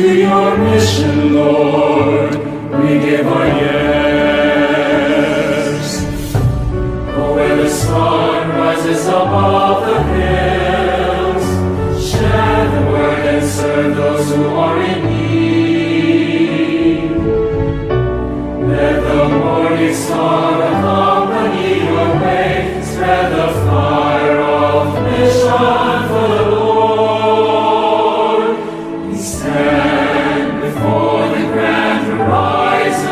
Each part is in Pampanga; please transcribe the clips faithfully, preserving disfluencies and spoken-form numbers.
To your mission, Lord, we give our yes. Oh, where the sun rises above the hills, share the word and serve those who are in need. Let the morning star accompany your way, spread the fire of mission for the Lord. We stand before the grand horizon,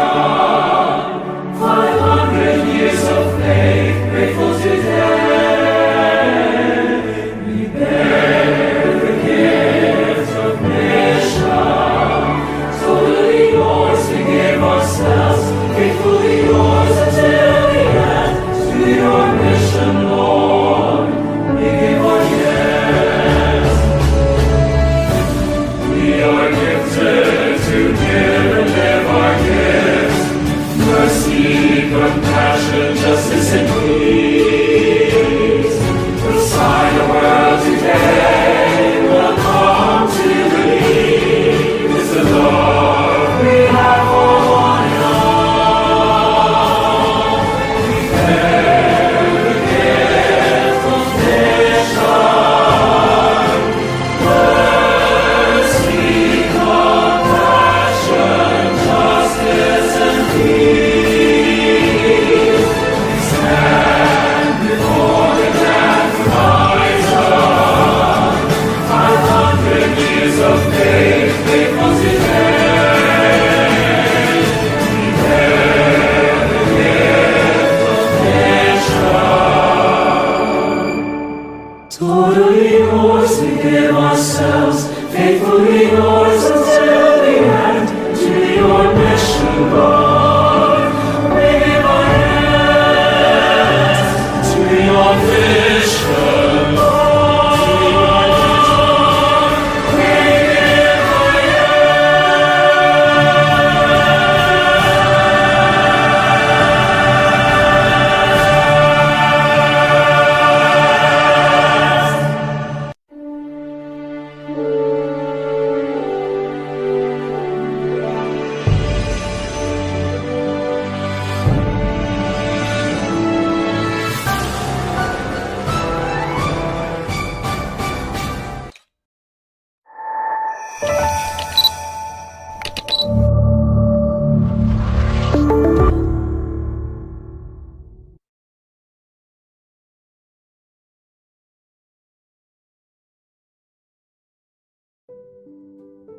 five hundred years of faith, faithful today. We bear the gift of mission, totally yours we give ourselves, faithfully yours until the end. To your mission, Lord, we give our yes. We are gifted to give and live our gifts. Mercy, compassion, justice, and peace will shine the world today. Will come to believe is the love we have for one another. We bear the gift of mission. Totally yours we give ourselves, faithfully yours until the end. To your mission, Lord, we give our yes. To your mission, Lord, we give our yes.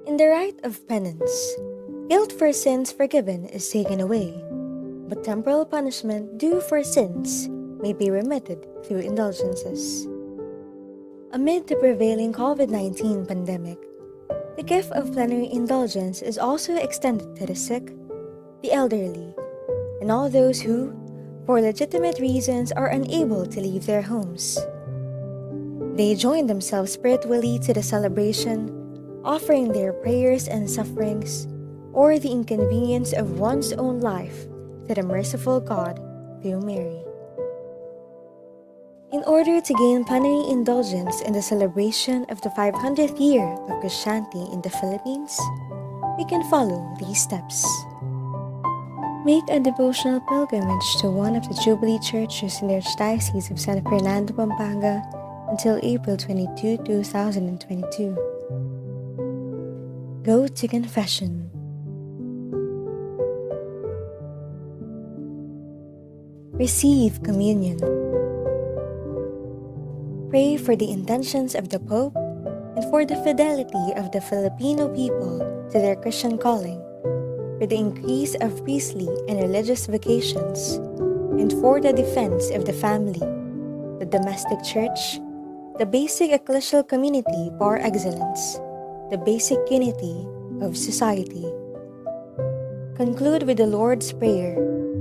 In the rite of penance, guilt for sins forgiven is taken away, but temporal punishment due for sins may be remitted through indulgences. Amid the prevailing COVID nineteen pandemic, the gift of plenary indulgence is also extended to the sick, the elderly, and all those who, for legitimate reasons, are unable to leave their homes. They join themselves spiritually to the celebration, offering their prayers and sufferings, or the inconvenience of one's own life, to the merciful God through Mary. In order to gain plenary indulgence in the celebration of the five hundredth year of Christianity in the Philippines, we can follow these steps. Make a devotional pilgrimage to one of the Jubilee churches in the Archdiocese of San Fernando, Pampanga until April twenty-two, two thousand twenty-two. Go to confession. Receive communion. Pray for the intentions of the Pope and for the fidelity of the Filipino people to their Christian calling, for the increase of priestly and religious vocations, and for the defense of the family, the domestic church, the basic ecclesial community par excellence, the basic unity of society. Conclude with the Lord's Prayer,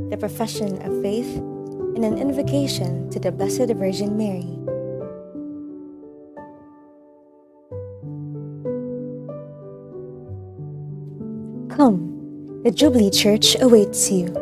the profession of faith, and an invocation to the Blessed Virgin Mary. Come, the Jubilee Church awaits you.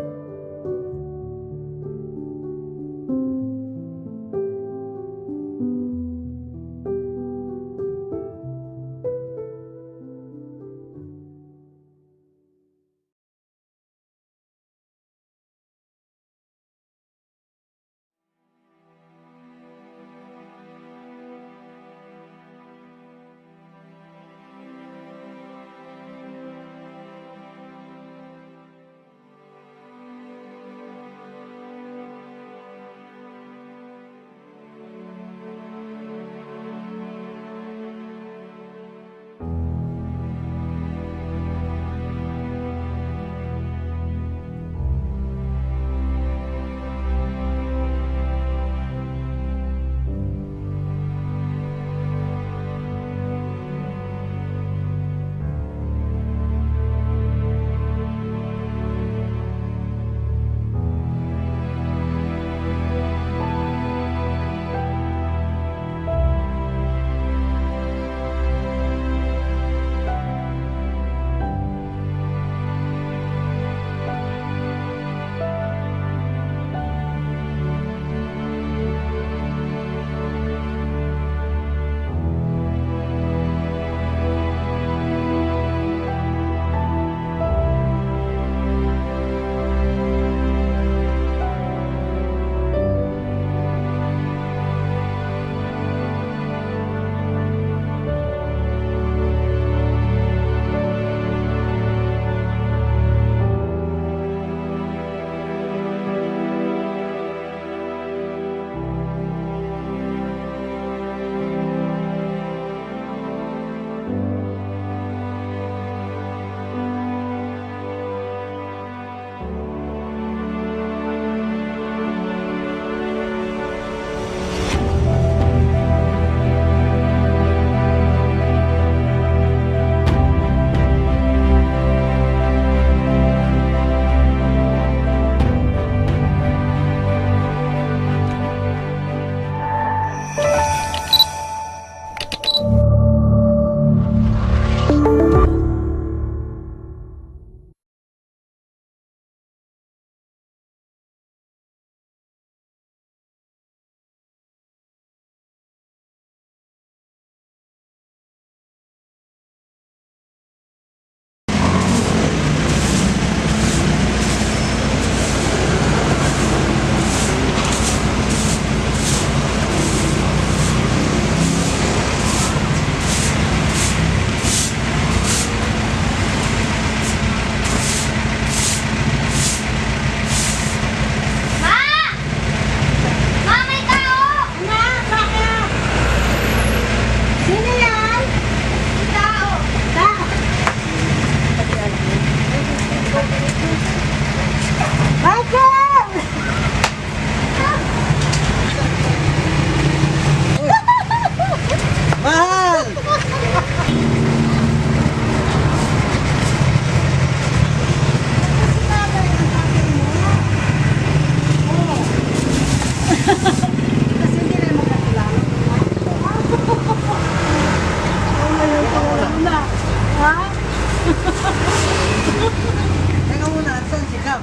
Teka muna, asan si Gab?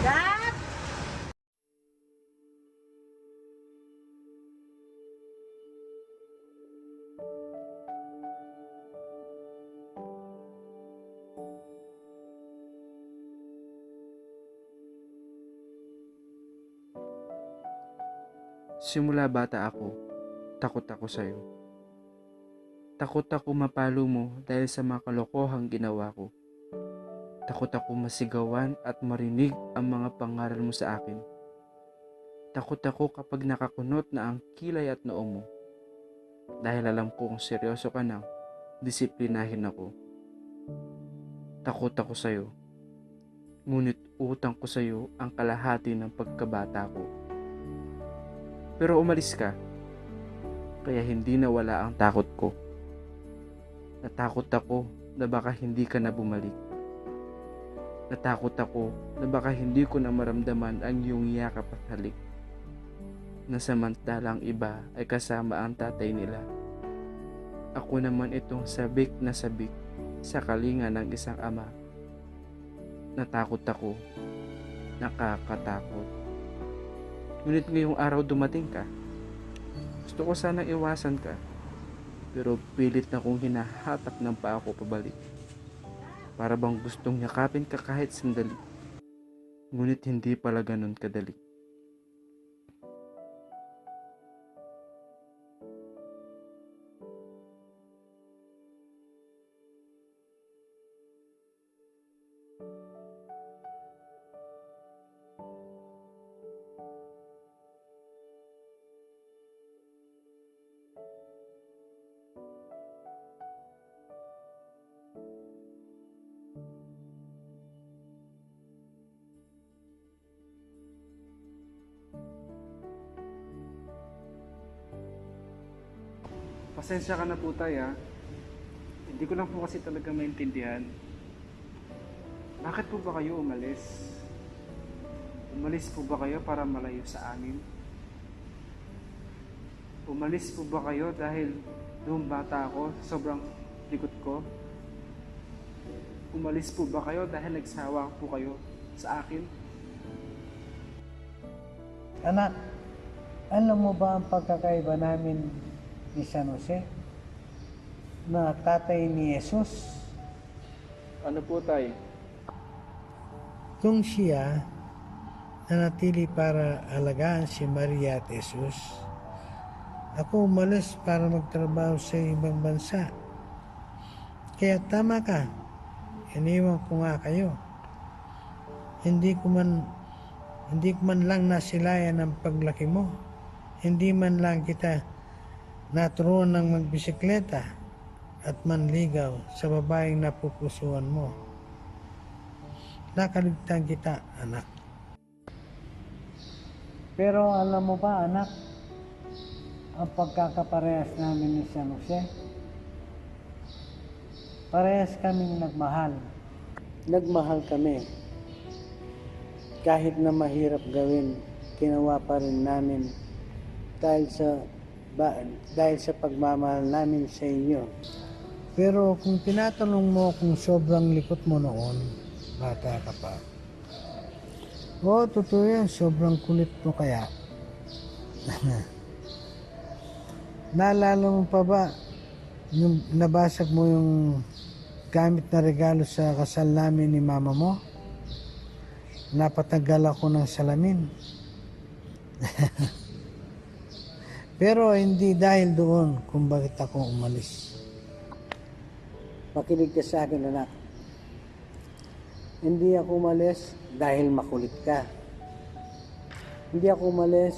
Gab! Simula bata ako, takot ako sayo. Takot ako mapalu mo dahil sa mga kalokohang ginawa ko. Takot ako masigawan at marinig ang mga pangaral mo sa akin. Takot ako kapag nakakunot na ang kilay at noo mo. Dahil alam kong seryoso ka nang disiplinahin ako. Takot ako sayo. Ngunit utang ko sayo ang kalahati ng pagkabata ko. Pero umalis ka, kaya hindi nawala ang takot ko. Natakot ako na baka hindi ka na bumalik. Natakot ako na baka hindi ko na maramdaman ang iyong yakap at halik, na samantalang iba ay kasama ang tatay nila. Ako naman itong sabik na sabik sa kalinga ng isang ama. Natakot ako. Nakakatakot. Ngunit ngayong araw dumating ka. Gusto ko sanang iwasan ka, pero pilit na kong hinahatak ng paa ko pabalik. Para bang gustong yakapin ka kahit sandali. Ngunit hindi pala ganun kadali. Pasensya ka na po, Tay, ah. Hindi ko lang po kasi talaga maintindihan. Bakit po ba kayo umalis? Umalis po ba kayo para malayo sa amin? Umalis po ba kayo dahil noong bata ako, sa sobrang likot ko? Umalis po ba kayo dahil nagsawa po kayo sa akin? Anak, alam mo ba ang pagkakaiba namin ni San Jose na tatay ni Jesus? Ano po, Tay? Kung siya nanatili para alagaan si Maria at Jesus, ako umalis para magtrabaho sa ibang bansa. Kaya tama ka, iniwan ko nga kayo. Hindi ko man, hindi ko man lang nasilayan ang paglaki mo. Hindi man lang kita naturuan ng magbisikleta at manligaw sa babaeng napupusuan mo. Nakaligtan kita, anak. Pero alam mo ba, anak, ang pagkakaparehas namin ni San Jose? Parehas kaming nagmahal. Nagmahal kami. Kahit na mahirap gawin, ginawa pa rin namin dahil sa ba, dahil sa pagmamahal namin sa inyo. Pero kung tinatanong mo kung sobrang likot mo noon, bata ka pa. Oo, totoo yan. Sobrang kulit mo kaya. Naalala mo pa ba yung nabasag mo yung gamit na regalo sa kasal namin ni mama mo? Napatanggal ako ng salamin. Pero hindi dahil doon kung bakit ako umalis. Makinig ka sa akin, anak. Hindi ako umalis dahil makulit ka. Hindi ako umalis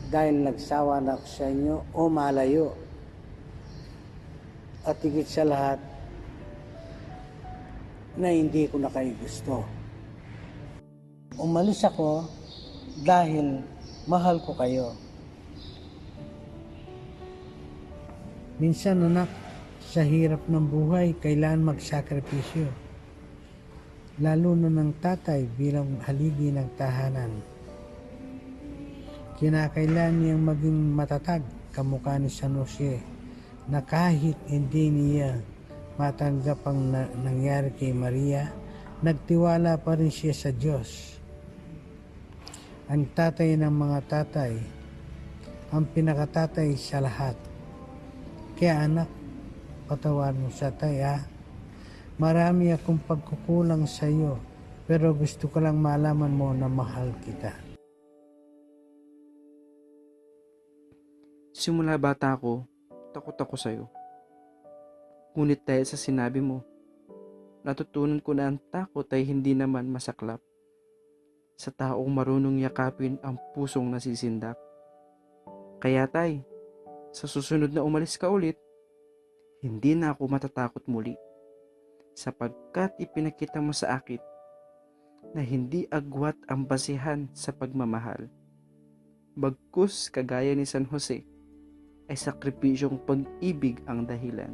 dahil nagsawa na ako sa inyo o malayo. At higit sa lahat, na hindi ko na kayo gusto. Umalis ako dahil mahal ko kayo. Minsan, anak, sa hirap ng buhay, kailangan magsakripisyo. Lalo na ng tatay bilang haligi ng tahanan. Kinakailangan niyang maging matatag, kamukha ni San Jose, na kahit hindi niya matanggap ang na-, nangyari kay Maria, Nagtiwala pa rin siya sa Diyos, ang Tatay ng mga tatay, ang pinakatatay sa lahat. Kaya, anak, patawarin mo siya, tay, ah. Marami akong pagkukulang sa iyo, pero gusto ko lang malaman mo na mahal kita. Simula bata ako, takot ako sa'yo. Ngunit dahil sa sinabi mo, natutunan ko na ang takot ay hindi naman masaklap sa taong marunong yakapin ang pusong nasisindak. Kaya, tay, sa susunod na umalis ka ulit, hindi na ako matatakot muli, sapagkat ipinakita mo sa akin na hindi agwat ang basihan sa pagmamahal, bagkus, kagaya ni San Jose, ay sakripisyong pag-ibig ang dahilan.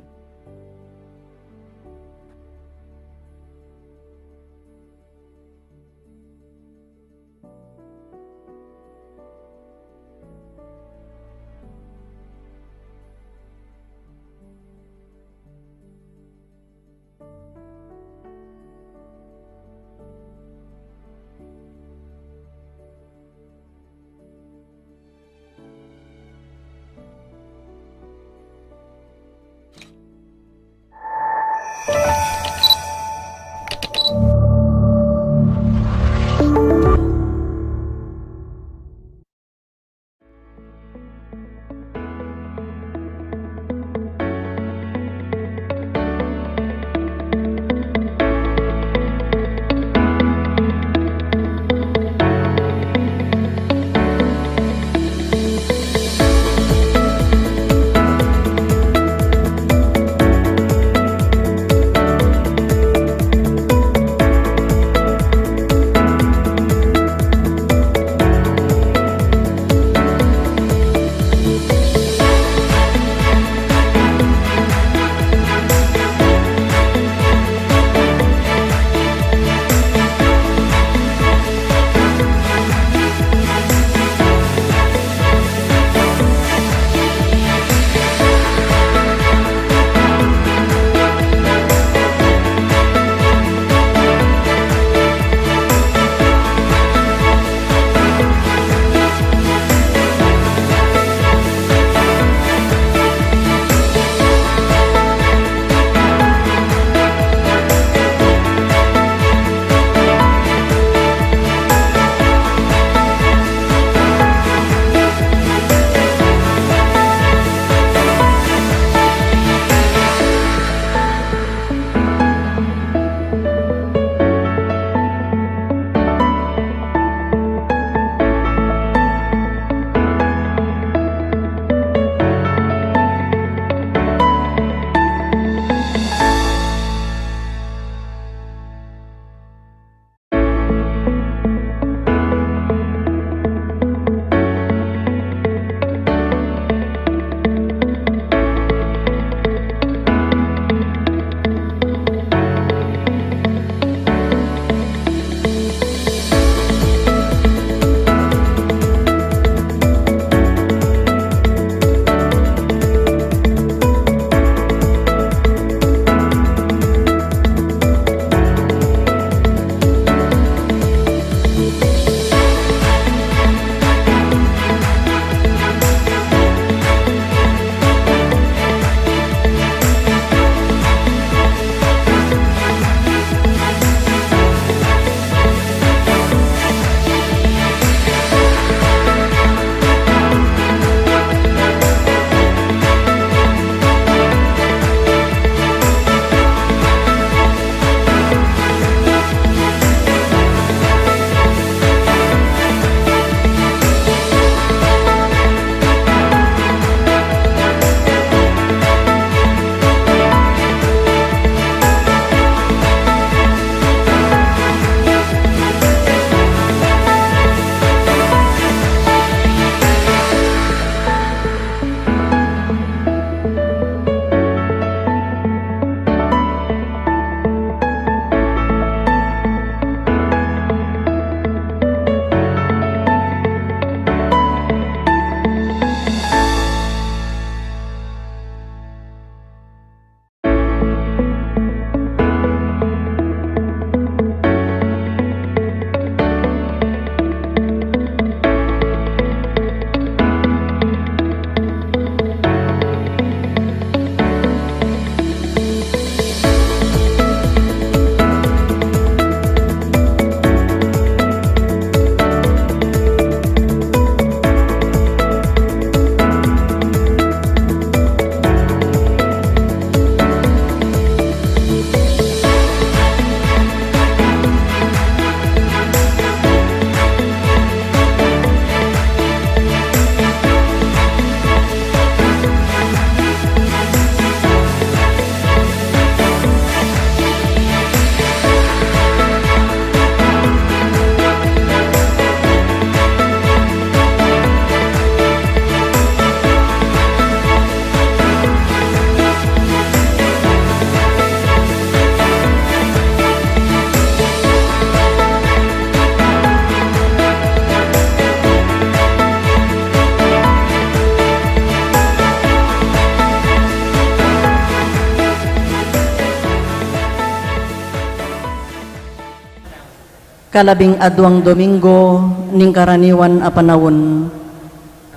Kalabing aduang Domingo ning karaniwan a panaun.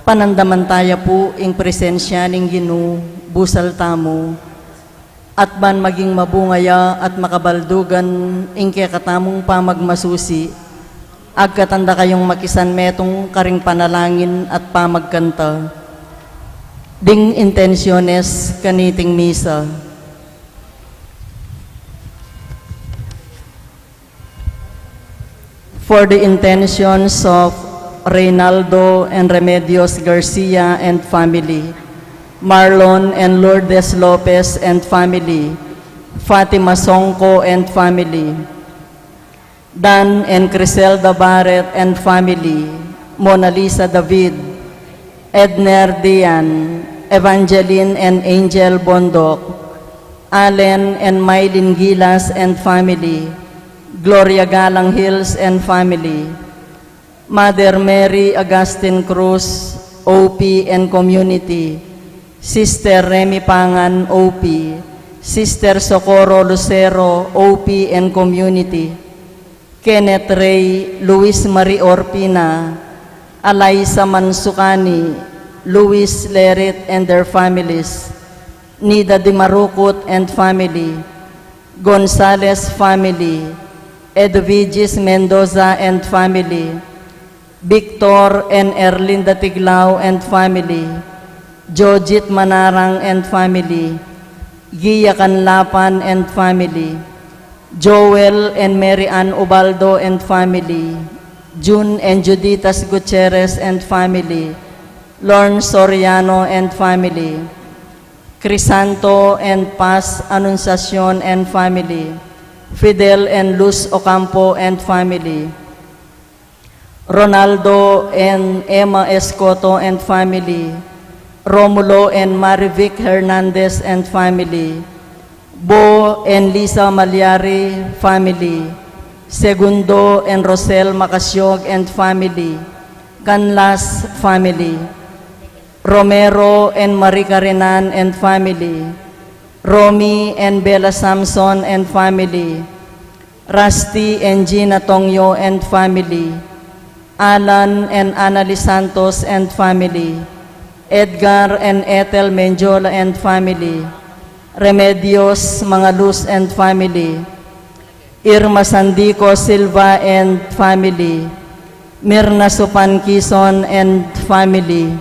Panandaman taya pu ing presensya ning Ginu, busal tamu, at ban maging mabunga ya at makabaldugan ing kekatamung pamagmasusi, agkatan da kayung makisan metung karing panalangin at pamagkanta. Ding intensiones kaniting misa. For the intentions of Reynaldo and Remedios Garcia and family, Marlon and Lourdes Lopez and family, Fatima Songko and family, Dan and Criselda Barret and family, Mona Lisa David, Edner Dian, Evangeline and Angel Bondoc, Allen and Mylene Gilas and family, Gloria Galang Hills and family, Mother Mary Augustine Cruz, O P and community, Sister Remy Pangan, O P, Sister Socorro Lucero, O P and community, Kenneth Ray, Luis Marie Orpina, Alaisa Mansukani, Luis Lerit and their families, Nida Dimarucut and family, Gonzalez family, Edwigis Mendoza and family, Victor and Erlinda Tiglao and family, Jojit Manarang and family, Gia Canlapan and family, Joel and Mary Ann Ubaldo and family, Jun and Juditas Gutierrez and family, Lorne Soriano and family, Crisanto and Paz Anunciacion and family, Fidel and Luz Ocampo and family, Ronaldo and Emma Escoto and family, Romulo and Marivic Hernandez and family, Bo and Lisa Malyari family, Segundo and Rosel Macasiog and family, Canlas family, Romero and Marie Carinan and family, Romy and Bella Samson and family, Rusty and Gina Tongyo and family, Alan and Annalie Santos and family, Edgar and Ethel Mendiola and family, Remedios Mangaluz and family, Irma Sandico Silva and family, Mirna Supan Quizon and family,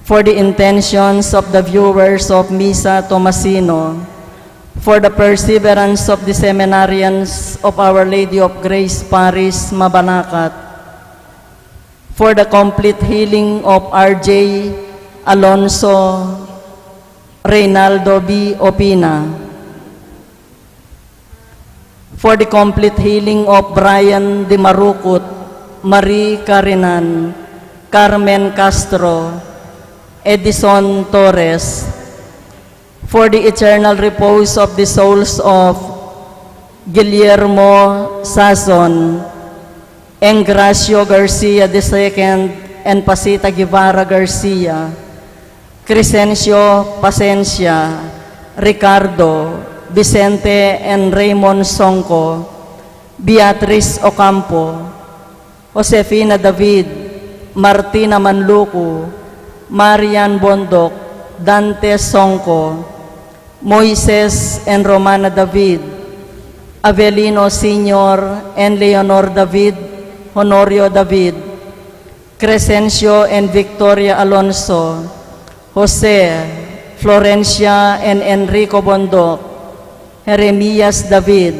for the intentions of the viewers of Misa Tomasino, for the perseverance of the seminarians of Our Lady of Grace Parish, Mabalacat, for the complete healing of R J Alonso, Reynaldo B. Opina, for the complete healing of Brian Dimarucut, Marie Carinan, Carmen Castro, Edison Torres, for the eternal repose of the souls of Guillermo Sazon, Engracio Garcia the second and Pasita Guevara Garcia, Crescencio Pasencia, Ricardo, Vicente and Raymond Songco, Beatriz Ocampo, Josefina David, Martina Manlucu, Marian Bondoc, Dante Songco, Moises and Romana David, Avelino Senior and Leonor David, Honorio David, Crescencio and Victoria Alonso, Jose, Florencia and Enrico Bondoc, Jeremias David,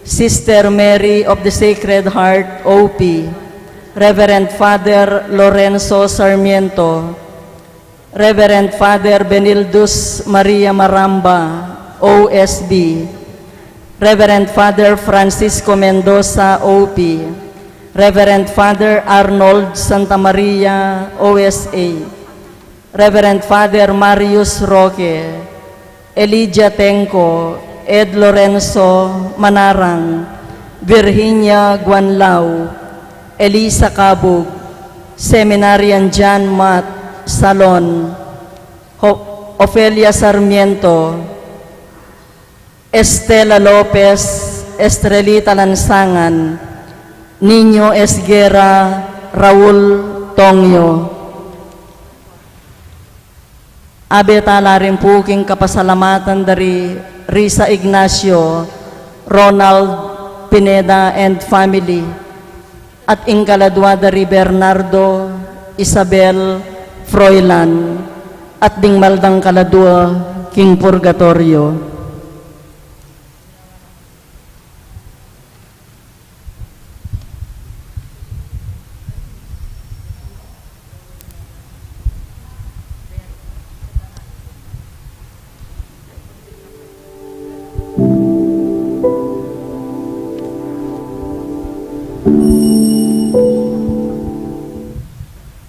Sister Mary of the Sacred Heart, O P, Reverend Father Lorenzo Sarmiento, Reverend Father Benildus Maria Maramba, O S B, Reverend Father Francisco Mendoza, O P, Reverend Father Arnold Santa Maria, O S A, Reverend Father Marius Roque, Elijah Tengco, Ed Lorenzo Manarang, Virginia Guanlao, Elisa Cabug, Seminarian John Matt Salon, Ho-, Ofelia Sarmiento, Estela Lopez, Estrelita Lansangan, Niño Esguerra, Raul Tongyo. Abe tala rin pu king kapasalamatan dari Risa Ignacio, Ronald Pineda and family, at ing kaladua dari Bernardo, Isabel, Froilan, at ding maldang kaladua king purgatorio.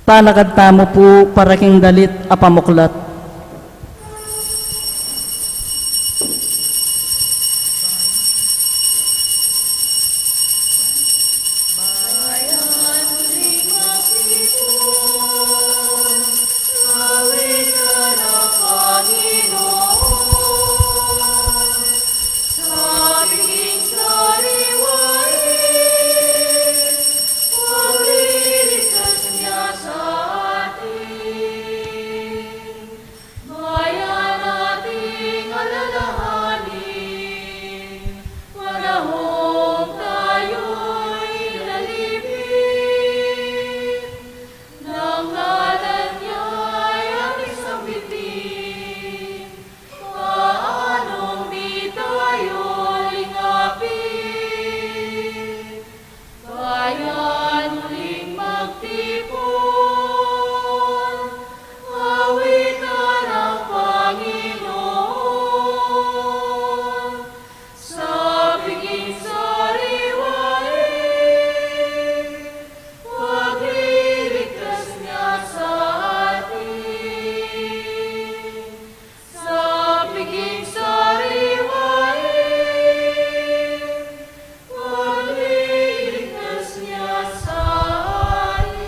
Talakad tamu pu para king dalit a pamuklat. Bayan ating alalahanin, panahong tayo'y inalipin, nang ngalan niya'y ating sambitin, paanong di tayo lingapin? Bayan uling magtipon, awitan ang Panginoon, sa piging sariwain, pagliligtas niya sa atin. Sa piging sariwain, pagliligtas niya sa atin.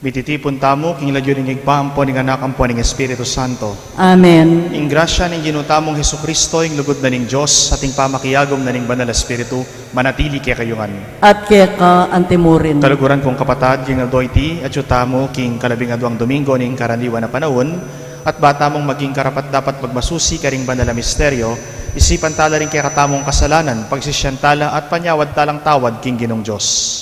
Mititipun tamu king lagyu ning Ibpa, ampo ning Anak, ampo ning Espiritu Santo. Amen. Ing grasya ning Ginu tamung Jesucristo, ing lugud na ning Dios, at ing pamakiagum na ning Banal a Espiritu, manatili kekayu ngan. At keka antimurin. Kaluguran kung kapatad, king aldo iti, atyu tamu king kalabing aduang Domingo ning karaniwan a panaun, at ba tamung maging karapat-dapat magmasusi karing banal a misteryo, isipan tala ring kekatamung kasalanan, pagsisian tala at panyawad talang tawad king Ginung Dios.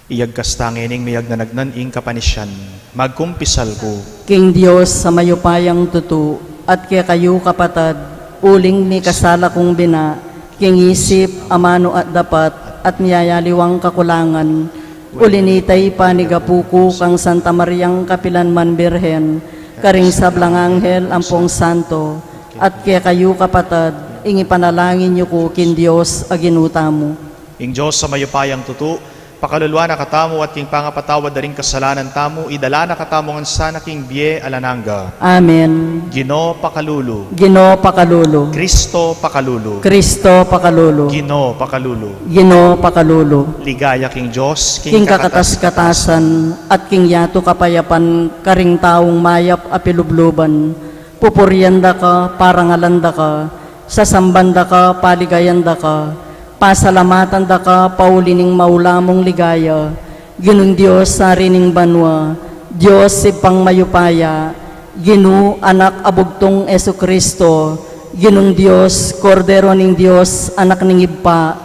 Iyagkas ta ngening miyagnanagnan ing kapanisian. Magkumpisal ku king Dios a mayupayang tutu, at kekayu kapatad, uling mikasala kung bina, king isip, amanu at dapat, at miyayaliwang kakulangan. Uli nita, ipanigapu ku kang Santa Mariang kapilan man Birhen, karing sablang anghel ampong santo, at kekayu kapatad, ing ipanalangin yu ku king Dios a Ginu tamu. Ing Dios a mayupayang tutu, pakaluluan na katamu at king pangapatawad da ring kasalanan tamu, idala na katamu ngan sana king bie alang angga. Amen. Ginu pakalulu. Ginu pakalulu. Kristo pakalulu. Kristo pakalulu. Ginu pakalulu. Ginu pakalulu. Ligaya king Dios, king kakatas-katasan, at king yatu kapayapan karing taung mayap a pilubluban. Pupurian da ka, parangalan da ka, sasamban da ka, paligayan da ka, pasalamatan da ka, pauli ning maula mung ligaya, Ginung Dios, Ari ning banua, Dios Ibpang mayupaya, Ginu, Anak a bugtung Jesucristo, Ginung Dios, Kordero ning Dios, Anak ning Ibpa,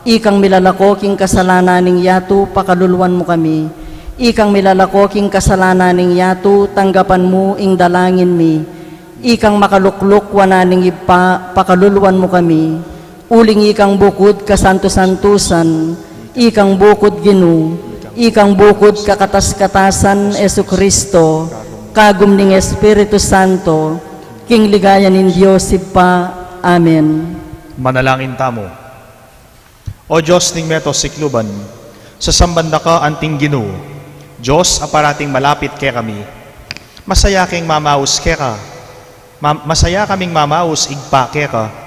ikang milalako king kasalanan ning yatu, pakaluluan mu kami. Ikang milalako king kasalanan ning yatu, tanggapan mu ing dalangin mi. Ikang makalukluk wanan ning Ibpa, pakaluluan mu kami. Uling ikang bukud kasantu-santusan, ikang bukud Ginu, ikang bukud kakatas-katasan, Jesucristo, kagum ning Espiritu Santo, king ligaya ning Dios Ibpa. Amen. Manalangin tamu. O Dios ning meto sikluban, sasamban da ka anting Ginu, Dios a parating malapit kekami. Masaya keng mamaus keka, ma-, masaya kaming mamaus Ibpa keka,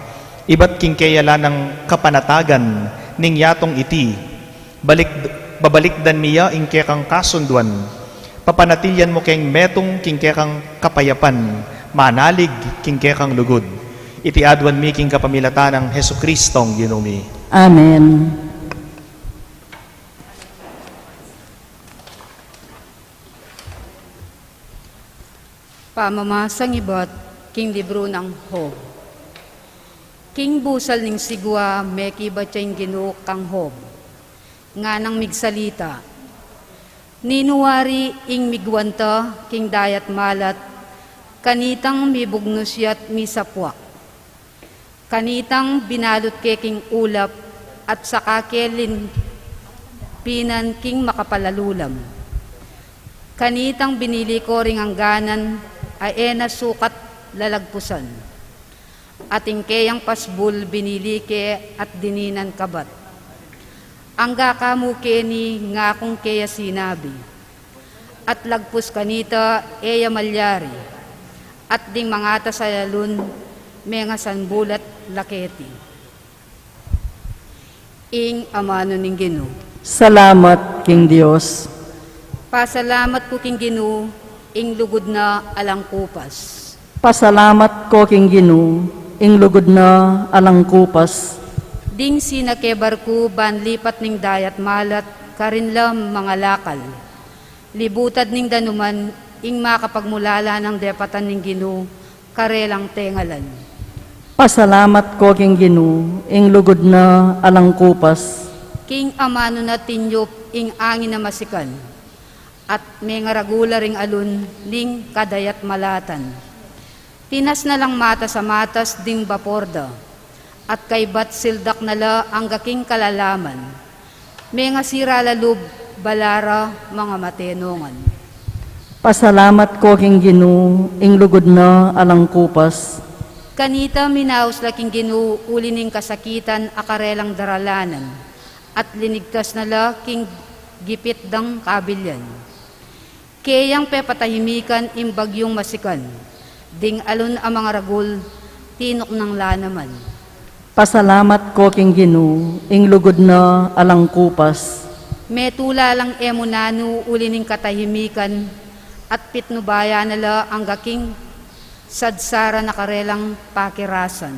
ibat king keyalan nang kapanatagan ning yatung iti, balik, Babalikdan mi ya ing kekang kasunduan. Papanatilian mu keng metung king kekang kapayapan, manalig king kekang lugud. Iti aduan mi king kapamilatan nang Jesucristong Ginu mi. Amen. Pamamasang ibat king libru nang Job. King busal ning sigwa, mekibat ya ing Ginu kang Job, nganang migsalita: Ninu wari ing migwanta king dayat malat, kanitang mibugnus ya't misapwak? Kanitang binalut ke king ulap at saka ke linpinan king makapalalulam? Kanitang binili ko ring angganan a e na sukat lalagpusan, at ing keyang pasbul binili ke at dininan kabat? Angga ka mu keni ngakung keya sinabi, at lagpus kanita e ya malyari, at ding mangatas a alun mengasanbulat la keti. Ing amanu ning Ginu. Salamat king Dios. Pasalamat ku king Ginu, ing lugud na alang kupas. Pasalamat ko king Ginu, ing lugud na alang kupas. Ding sinake barku ban lipat ning dayat malat karin la mangalakal. Libutad ning danuman ing makapagmulala nang depatan ning Ginu karelang tengalan. Pasalamat ko king Ginu, ing lugud na alang kupas. King amanu na tinyup ing angin a masikan, at mengaragul la ring alun ning kadayat malatan. Tinas na lang matas a matas ding bapor da, at kaybat sildak na la angga king kalalaman. Mengasira la lub balara mangamatenongan. Pasalamat ko king Ginu, ing lugud na alang kupas. Kanita minaus la king Ginu uli ning kasakitan a karelang daralanan, at linigtas na la king gipit dang kabilyan. Keyang pepatahimikan ing bagyung masikan, ding alun a mangaragul tinuknang la naman. Pasalamat ko king Ginu, ing lugud na alang kupas. Metula lang e mu nanu uli ning katahimikan, at pitnubayan na la angga king sadsaran a karelang pakirasan.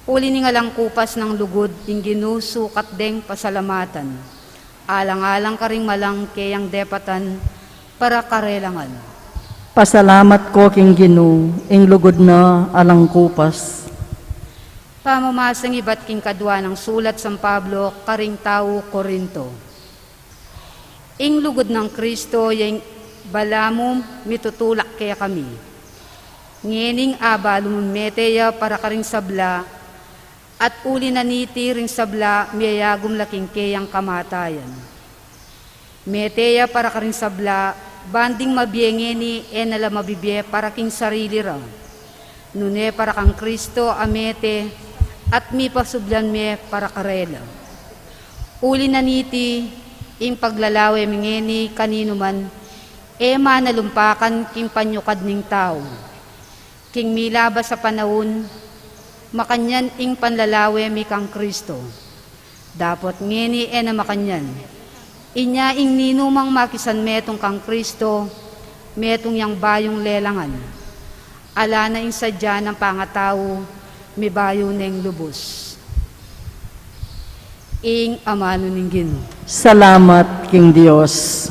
Uli ning alang kupas nang lugud ing Ginu sukat deng pasalamatan. Alang-alang karing malang keyang depatan para karelangan. Pasalamat ko king Ginu, ing lugud na alang kupas. Pamamasang ibat king kadua nang sulat San Pablo karing tau Corinto. Ing lugud nang Kristo ya ing balamu mitutulak kekami. Ngening abalu mung mete ya para karing sabla, at uli na niti ring sabla miyayagum la king keyang kamatayan. Mete ya para karing sabla, ban ding mabie ngeni e na la mabibie para king sarili ra, nune para kang Kristo a mete, at mipasublan me para karela. Uli na niti, ing paglalawe mi ngeni kaninuman, e manalumpakan king panyukad ning tau. King milabas a panaun, makanyan ing panlalawe mi kang Kristo. Dapot ngeni e na makanyan. Inya ing ninumang makisanmetung kang Kristo, metung yang bayung lelangan. Ala na ing sadya nang pangatau, mibayu neng lubus. Ing amanu ning Ginu. Salamat king Dios.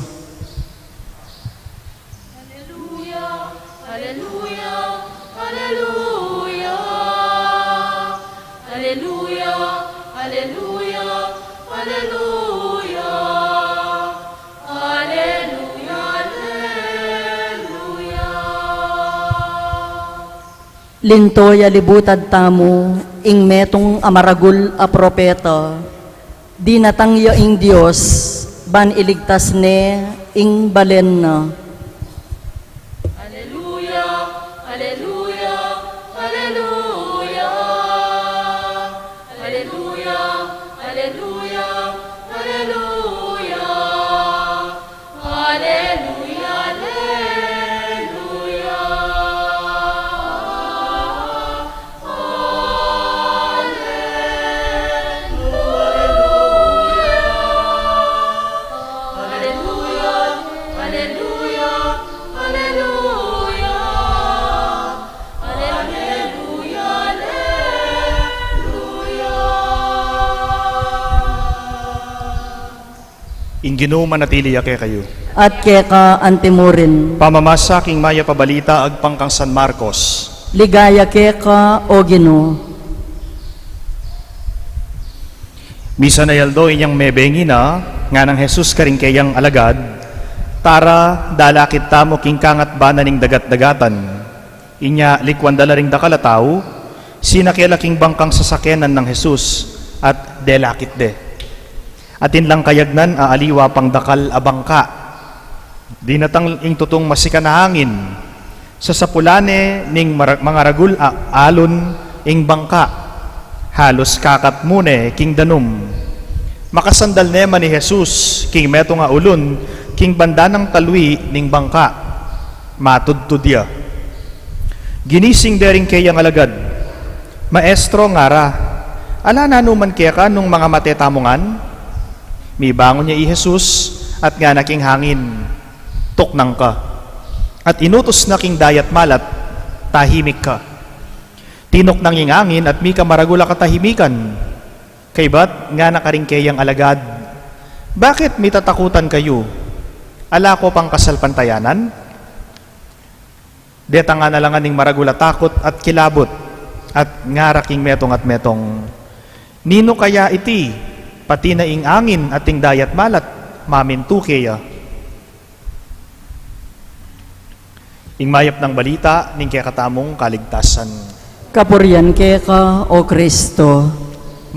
Aleluya, aleluya, aleluya. Aleluya, aleluya, aleluya. Aleluya, aleluya. Linto ya libutad tamu ing metung a maragul a propeta. Dinatang ya ing Dios ban iligtas ne ing balen na. Aleluya, aleluya, aleluya. Aleluya, aleluya, aleluya. Aleluya, aleluya. Aleluya. Ing Ginu manatili ya kekayu. At keka antimurin. Pamamasa king Mayap a Balita agpang kang San Marcos. Ligaya keka, O Ginu. Misan a aldo inyang mebengi na, nganang Jesus karing keyang alagad, "Tara, dalakit tamu king kangatbanan ning dagat-dagatan." Inya likwan da la ring dakal a tau, sinake la king bangkang sasakenan nang Jesus, at delakit de. Atin lang kayagnan a aliwa pang dakal a bangka. Dinatang ing tutung masikan a angin, sasapulan ne ning mara-, mangaragul a alon ing bangka. Halus kakatmu ne king danum. Makasandal ne man i Jesus king metung a ulun king banda nang talwi ning bangka. Matudtud ya. Ginising de ring keyang alagad. "Maestro," ngara, "ala nanu man keka nung mangamate tamu ngan?" Mibangun ya i Jesus at ngana king angin, "Tuknang ka." At inutus na king dayat malat, "Tahimik ka." Tinuknang ing angin at mika maragul a katahimikan. Kaybat ngana karing keyang alagad, "Bakit mitatakutan kayu? Ala ko pang kasalpantayanan?" Detang na la ngan ing maragul a takut at kilabut, at ngara king metung at metung, "Ninu kaya iti? Pati na ing angin at ing dayat malat, mamintu ke ya." Ing Mayap a Balita ning kekatamung kaligtasan. Kapurian keka, O Kristo.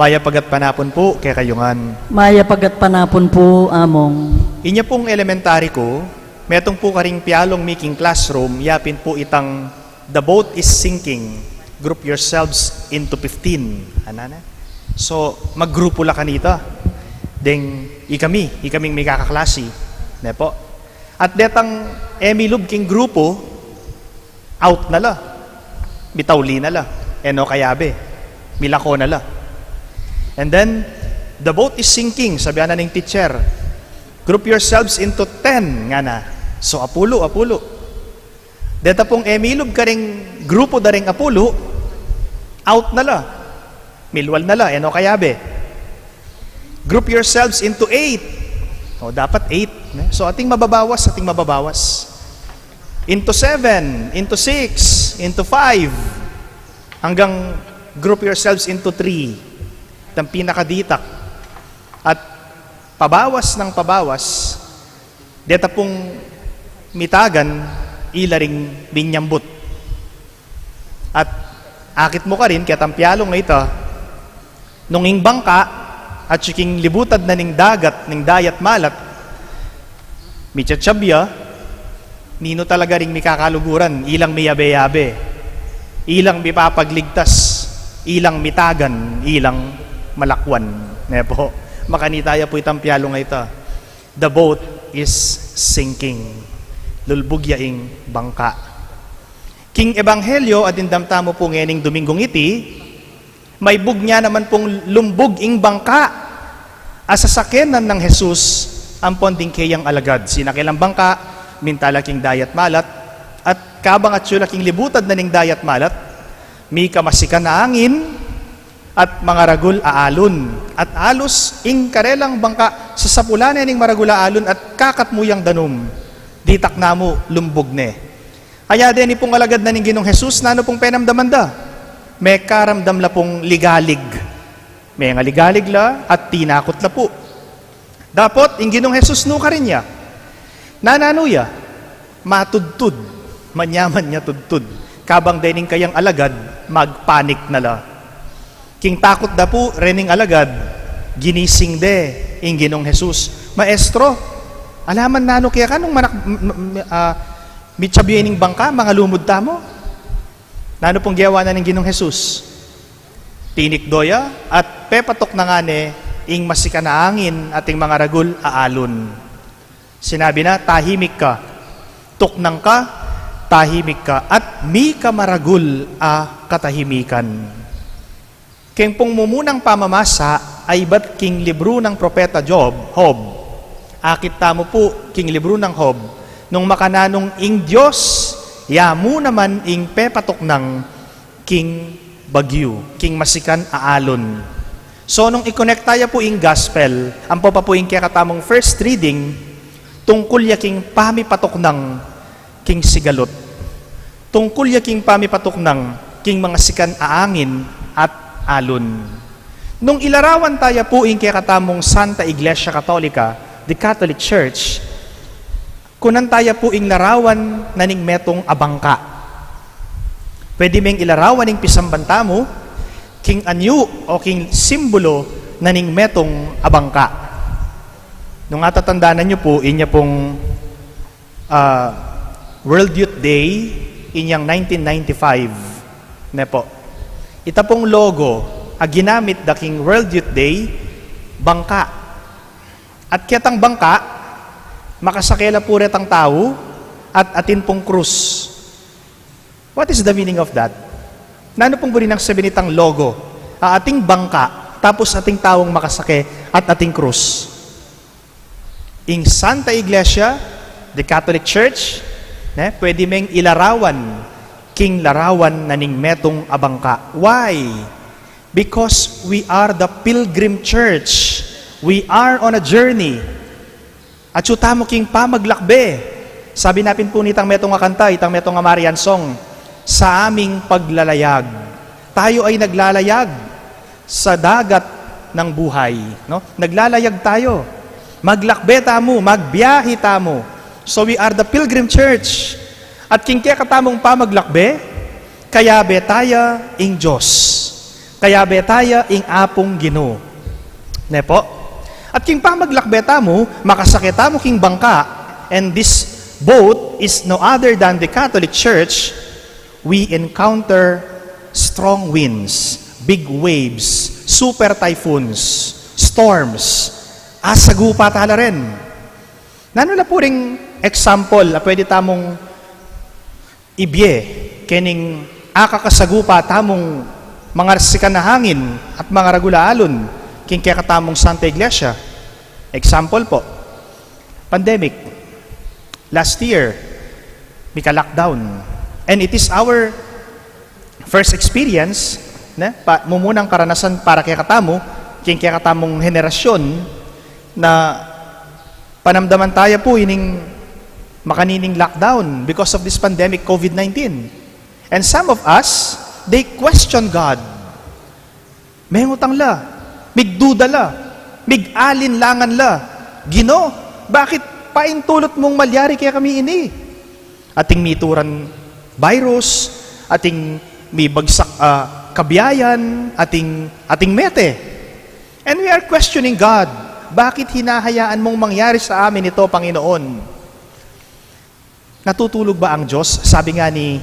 Mayap a gatpanapun pu kekayu ngan. Mayap a gatpanapun pu, Among. Inya pung elementary ku, metung pu karing pialung mi king classroom, yapin pu itang, "The boat is sinking. Group yourselves into fifteen." Ana na? So, maggrupu la kanita. Deng ikami, ikaming mikakaklasi. Ne pu? At detang e milub king grupu, out na la. Mitauli na la. E no kayabe. Milako na la. And then, "The boat is sinking," sabian na ning teacher. "Group yourselves into ten," ngana. So, apulu, apulu. Deta pung e milub karing grupu da ring apulu, out na la. Milwal na la, e no kayabe. "Group yourselves into eight." O, dapat eight, ne? So, ating mababawas, ating mababawas. "Into seven, into six, into five." Hanggang "Group yourselves into three." Itang pinakaditak. At pabawas nang pabawas, deta pung mitagan, ila ring minyambut. At akit mu karin, ketang pialung a ita, nung ing bangka atyu king libutad na ning dagat, ning dayat malat, michatsab ya, ninu talaga ring mikakaluguran? Ilang miyabe-yabe, ilang mipapagligtas, ilang mitagan, ilang malakwan. Ne pu? Makanita ya pu itang pialung a ita. "The boat is sinking." Lulbug ya ing bangka. King ebanghelyo a dimdam tamu pu ngening Dominggung iti, maibug ne naman pung lumbug ing bangka a sasakenan nang Jesus ampon ding keyang alagad. Sinake lang bangka, minta la king dayat malat, at kabang atyu la king libutad na ning dayat malat, mika masikan a angin, at mangaragul a alon. At alus ing karelang bangka sasapulan ne ning maragul a alon at kakatmu yang danum. Ditak na mu, lumbug ne. Aya deni pung alagad na ning Ginung Jesus, nanu pung penamdaman da? Mekaramdam la pung ligalig. Mengaligalig la at tinakut la pu. Dapot ing Ginung Jesus, nu karin ya? Nananu ya? Matudtud. Manyaman ya tudtud. Kabang dening kayang alagad, magpanik na la. King takut da pu rening alagad, ginising de ing Ginung Jesus. "Maestro, ala man nanu keka nung manak-, m-, m-, ah, mitsabi ning bangka, mangalumud tamu?" Nanu pung gewa na ning Ginung Jesus? Tinikdo ya at pepatuknangan ne ing masikan a angin at ing mangaragul a alon. Sinabi na, "Tahimik ka. Tuknang ka, tahimik ka, at mika maragul a katahimikan." Keng pung mumunang pamamasa a ibat king libru nang propeta Job, Job. Akit tamu pu king libru nang Job, nung makananung ing Dios, ya mu naman ing pepatuknang king bagyu, king masikan a alon. So, nung i-connect taya pu ing gospel, ampo pa pu ing kekatamung first reading, tungkul ya king pamipatuknang king sigalut. Tungkul ya king pamipatuknang king mangasikan a angin at alun. Nung ilarawan taya pu ing kekatamung Santa Iglesia Katolika, the Catholic Church, kunan taya pu ing larawan na ning metung a bangka. Pwede meng ilarawan ing pisamban tamu king anyu o king simbulu na ning metung a bangka. Nung atatandanan yu pu, inya pung, ah, World Youth Day, inyang nineteen ninety-five, ne po. Ita pung logo a ginamit da king World Youth Day, bangka. At ketang bangka, makasake la pu retang tau, at atin pung krus. What is the meaning of that? Nanu pung buri nang sabian nitang logo? A, ating bangka, tapos ating taung makasake, at ating krus. Ing Santa Iglesia, the Catholic Church, ne, pwede meng ilarawan king larawan na ning metung a bangka. Why? Because we are the pilgrim church. We are on a journey. Atyu tamu king pamaglakbe. Sabi na pin pu nitang metung a kanta, itang metung a Marian song, sa aming paglalayag. Tayo ay naglalayag sa dagat ng buhay, no? Naglalayag tayo. Maglakbe tamu, magbiyahe tamu. So we are the pilgrim church. At king kekatamung pamaglakbe, kayabe taya ing Dios. Kayabe taya ing Apung Ginu. Ne po? At king pamaglakbe tamu, makasake tamu king bangka, and this boat is no other than the Catholic Church, we encounter strong winds, big waves, super typhoons, storms. Asagupa tala rin. Nanu la pu ring example a pwede tamung ibie kening akakasagupa tamung mangarsikan a hangin at mangaragul a alun king kekatamung Santa Iglesia? Example po, pandemic. Last year, mika-lockdown. And it is our first experience, ne? Pa, mumunang karanasan para kekatamu, king kekatamung henerasyon, na panamdaman taya pu ining makanining lockdown because of this pandemic, COVID nineteen. And some of us, they question God. Mengutang la, migduda la, mig-alinlangan la. Ginu, bakit paintulut mung malyari kekami ini? Ating mituran virus, ating mibagsak a kabiayan, ating, ating mete. And we are questioning God, bakit hinahayaan mung mangyari sa amin ito, Panginoon? Natutulog ba ang Diyos? Sabi nga ni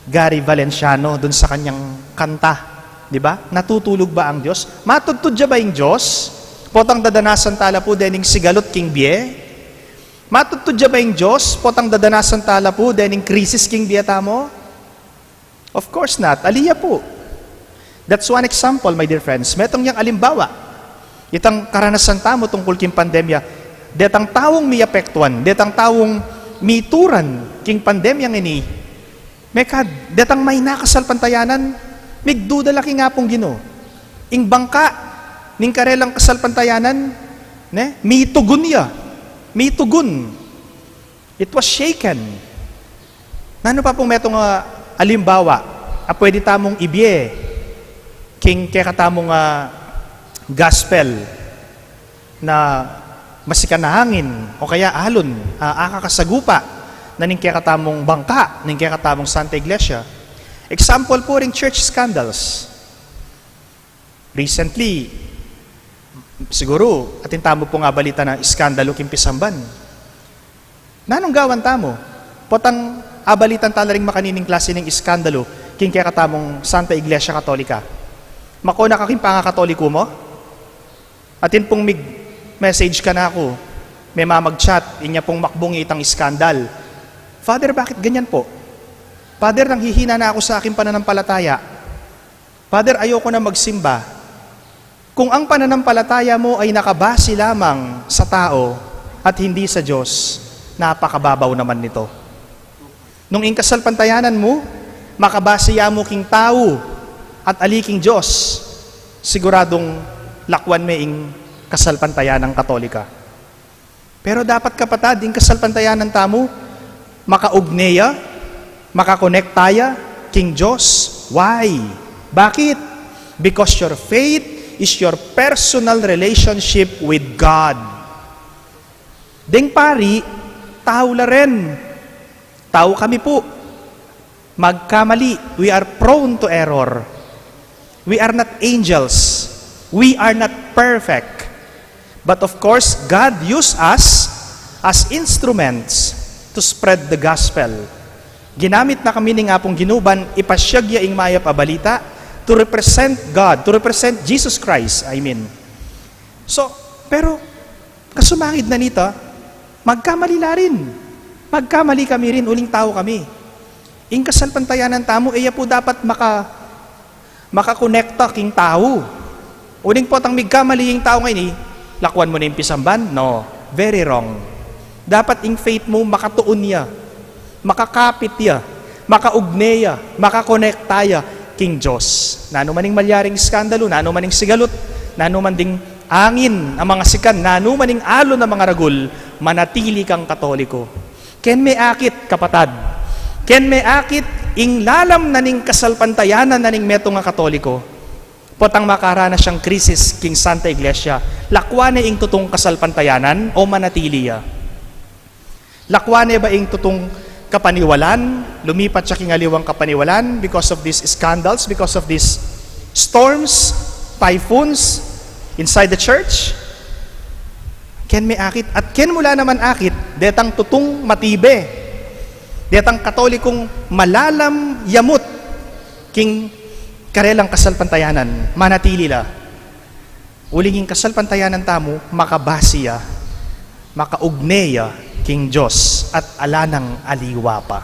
Gary Valenciano dun sa kanyang kanta, di ba? Natutulog ba ang Diyos? Matudtud ya ba ing Diyos? Potang dadanasan tala pu dening sigalut king bie? Matudtud ya ba ing Diyos? Potang dadanasan tala pu dening krisis king bie tamu? Of course not. Ali ya pu. That's one example, my dear friends. Metung yang alimbawa. Itang karanasan tamu tungkul king pandemya. Detang taung miapektuan, detang taung mituran king pandemya ngeni. Mekad, detang mayna kasalpantayanan, migduda la king Apung Ginu. Ing bangka ning karelang kasalpantayanan, ne, mitugun ya. Mitugun. It was shaken. Nanu pa pung metung a alimbawa a pwede tamung ibie king kekatamung a gospel na masikan a hangin o kaya alun a akakasagupa na ning kekatamung bangka, ning kekatamung Santa Iglesia? Example pu ring church scandals. Recently, siguru, atin tamu pung abalitan a iskandalu king pisamban. Nanung gawan tamu? Potang abalitan tala ring makanining klase ning iskandalu king kekatamung Santa Iglesia Katolika. Makona ka king pangakatoliku mu? Atin pung mig-message kanaku, memamag-chat, inya pung makbung itang iskandal. "Father, bakit ganyan po? Father, nanghihina na ako sa aking pananampalataya." Father, ayoko na magsimba. Kung ang pananampalataya mo ay nakabase lamang sa tao at hindi sa Diyos, napakababaw naman nito. Nung ing kasalpantayanan mu, makabase ya mu king tao at ali king Diyos, siguradung lakwan me ing kasalpantayanan Katolika. Pero dapat, kapatad, ing kasalpantayanan tamu, makaugne ya, makakonekta ya king Dios. Why? Bakit? Because your faith is your personal relationship with God. Deng pari, tau la rin. Tau kami pu. Magkamali. We are prone to error. We are not angels. We are not perfect. But of course, God used us as instruments to spread the gospel. Ginamit na kami ning Apung Ginu ban ipasyag ya ing mayap a balita to represent God, to represent Jesus Christ, I mean. So, pero kasumangid na nita, magkamali la rin. Magkamali kami rin, uling tau kami. Ing kasalpantayanan tamu, e ya pu dapat maka-, makakonekta king tau. Uling potang migkamali ing tau ngeni, lakwan mu na ing pisamban? No, very wrong. Dapat ing faith mu makatuun ya, makakapit ya, makaugne ya, makakonekta ya king Dios. Nanu man ing malyaring iskandalu, nanu man ing sigalut, nanu man ding angin a mangasikan, nanu man ing alon a mangaragul, manatili kang Katoliko. Ken me akit, kapatad. Ken me akit ing lalam na ning kasalpantayanan na ning metung a Katoliko. Potang makaranas yang krisis king Santa Iglesia, lakwan ne ing tutung kasalpantayanan o manatili ya? Lakwan ne ba ing tutung kapaniwalan, lumipat ya king aliwang kapaniwalan because of these scandals, because of these storms, typhoons inside the church? Ken me akit, at ken mu la naman akit detang tutung matibe, detang Katolikong malalam yamut king karelang kasalpantayanan, manatili la. Uling ing kasalpantayanan tamu, makabasi ya, makaugne ya king Dios, at ala nang aliwa pa.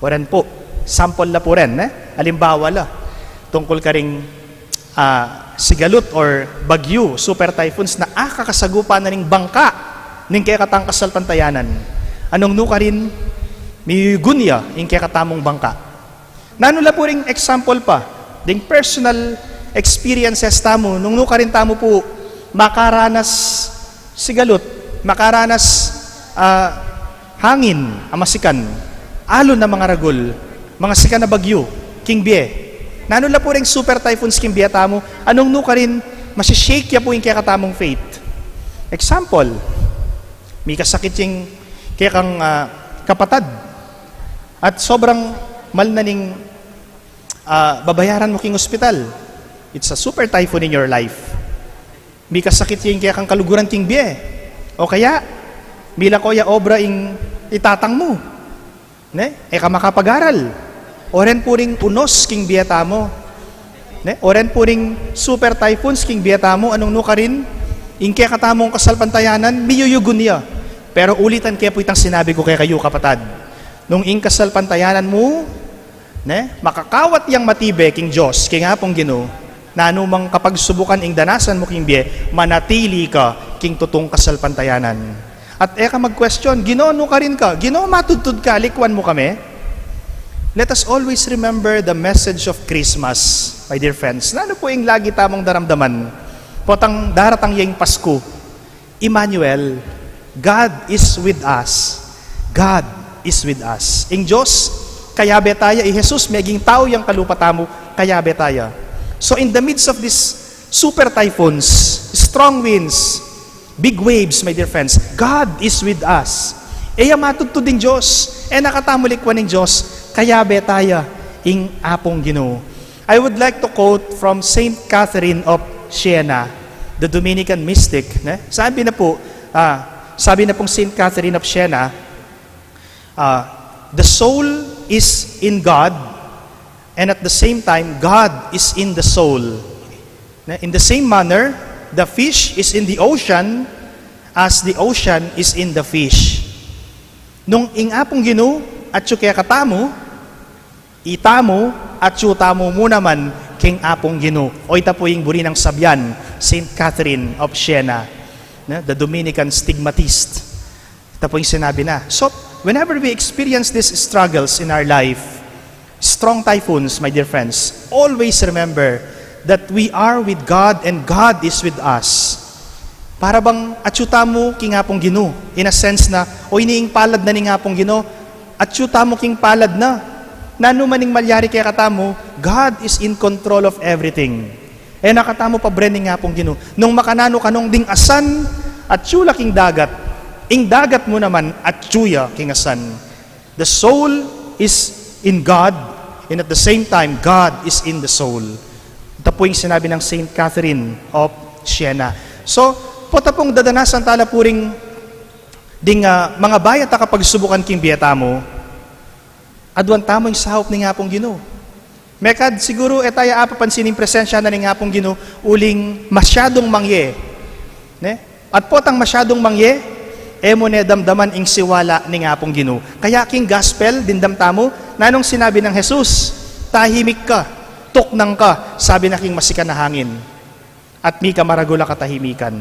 O ren pu, sample la pu ren, e? Alimbawa la, tungkul karing, ah, sigalut or bagyu, super typhoons na akakasagupa na ning bangka ning kekatang kasalpantayanan. Anung nu karin, miyuyugun ya ing kekatamung bangka. Nanu la pu ring example pa, ding personal experiences tamu, nung nu karin tamu pu makaranas sigalut, makaranas, ah, hangin a masikan, alon a mangaragul, mangasikan a bagyu king bie. Nanu la pu ring super typhoons king bie tamu, anung nu karin, masishake ya pu ing kekatamung faith. Example, mikasakit ing kekang, ah, kapatad, at sobrang mal na ning, ah, babayaran mu king ospital. It's a super typhoon in your life. Mikasakit ya ing kekang kaluguran king bie. O kaya, milako ya obra ing itatang mu. Ne? E ka makapag-aral. O ren pu ring unos king bie tamu. Ne? O ren pu ring super typhoons king bie tamu, anung nu karin, ing kekatamung kasalpantayanan, miyuyugun ya. Pero ulitan ke pu itang sinabi ku kekayu, kapatad. Nung ing kasalpantayanan mu, ne, makakawat yang matibe king Dios, king Apung Ginu, nanu mang kapagsubukan ing danasan mu king bie, manatili ka king tutung kasalpantayanan. At e ka mag-question, "Ginu, nu karin ka? Ginu, matudtud ka, likwan mu kami?" Let us always remember the message of Christmas, my dear friends. Nanu pu ing lagi tamung daramdaman? Potang daratang ya ing Pasku, Emmanuel, God is with us. God is with us. Ing Dios, kayabe taya, i Jesus, meging tau yang kalupa tamu, kayabe taya. So in the midst of these super typhoons, strong winds, big waves, my dear friends, God is with us. E ya matudtud ing Dios, e na katamu likwan ing Dios, kayabe taya ing Apung Ginu. I would like to quote from Saint Catherine of Siena, the Dominican mystic, ne? Sabi na pu, ah, sabi na pung Saint Catherine of Siena, ah, "The soul is in God, and at the same time, God is in the soul." Ne? In the same manner, the fish is in the ocean as the ocean is in the fish. Nung ing Apung Ginu atyu kekatamu, itamu, atyu tamu mu naman king Apung Ginu. O ita pu ing buri nang sabian, Saint Catherine of Siena, ne, the Dominican stigmatist. Ita pu ing sinabi na. So, whenever we experience these struggles in our life, strong typhoons, my dear friends, always remember that we are with God and God is with us. Para bang atyu tamu king Apung Ginu, in a sense na, o ini ing palad na ning Apung Ginu, atyu tamu king palad na. Nanu man ing malyari kekatamu, God is in control of everything. E na katamu pabren ning Apung Ginu. Nung makananu ka nung ding asan, atyu la king dagat. Ing dagat mu naman, atyu ya king asan. The soul is in God, and at the same time, God is in the soul. Ita pu ing sinabi nang Saint Catherine of Siena. So, pota pung dadanasan tala pu ring ding, ah, mangabayat a kapagsubukan king bie tamu, aduan tamu ing saup ning Apung Ginu. Mekad siguru e taya apapansin ing presensya na ning Apung Ginu uling masyadung mangye. Ne? At potang masyadung mangye, e mu ne damdaman ing siwala ning Apung Ginu. Kaya king gospel, dimdam tamu, nanung sinabi nang Jesus, "Tahimik ka, tuknang ka," sabi na king masikan a hangin. At mika maragul a katahimikan.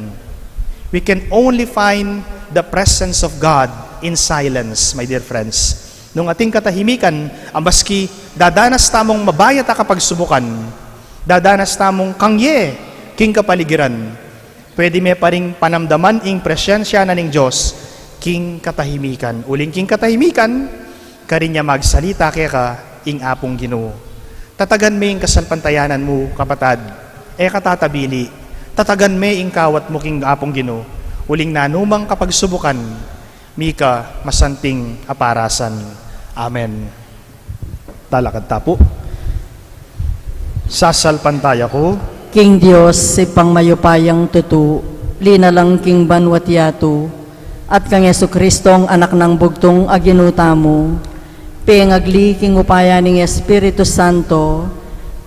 We can only find the presence of God in silence, my dear friends. Nung ating katahimikan, a maski dadanas tamung mabayat a kapagsubukan, dadanas tamung kangye king kapaligiran, pwede me pa ring panamdaman ing presensya na ning Dios king katahimikan. Uling king katahimikan, karin ya magsalita keka ing Apung Ginu. Tatagan me ing kasalpantayanan mu, kapatad, e ka tatabili. Tatagan me ing kawat mu king Apung Ginu. Uling nanumang kapagsubukan, mika masanting a parasan. Amen. Talakad ta pu. Sasalpantaya ku king Dios, Ibpang mayupayang tutu, linalang king banwa't yatu, at kang Jesucristong Anak nang bugtung a Ginu tamu, pengagli king upaya ning Espiritu Santo,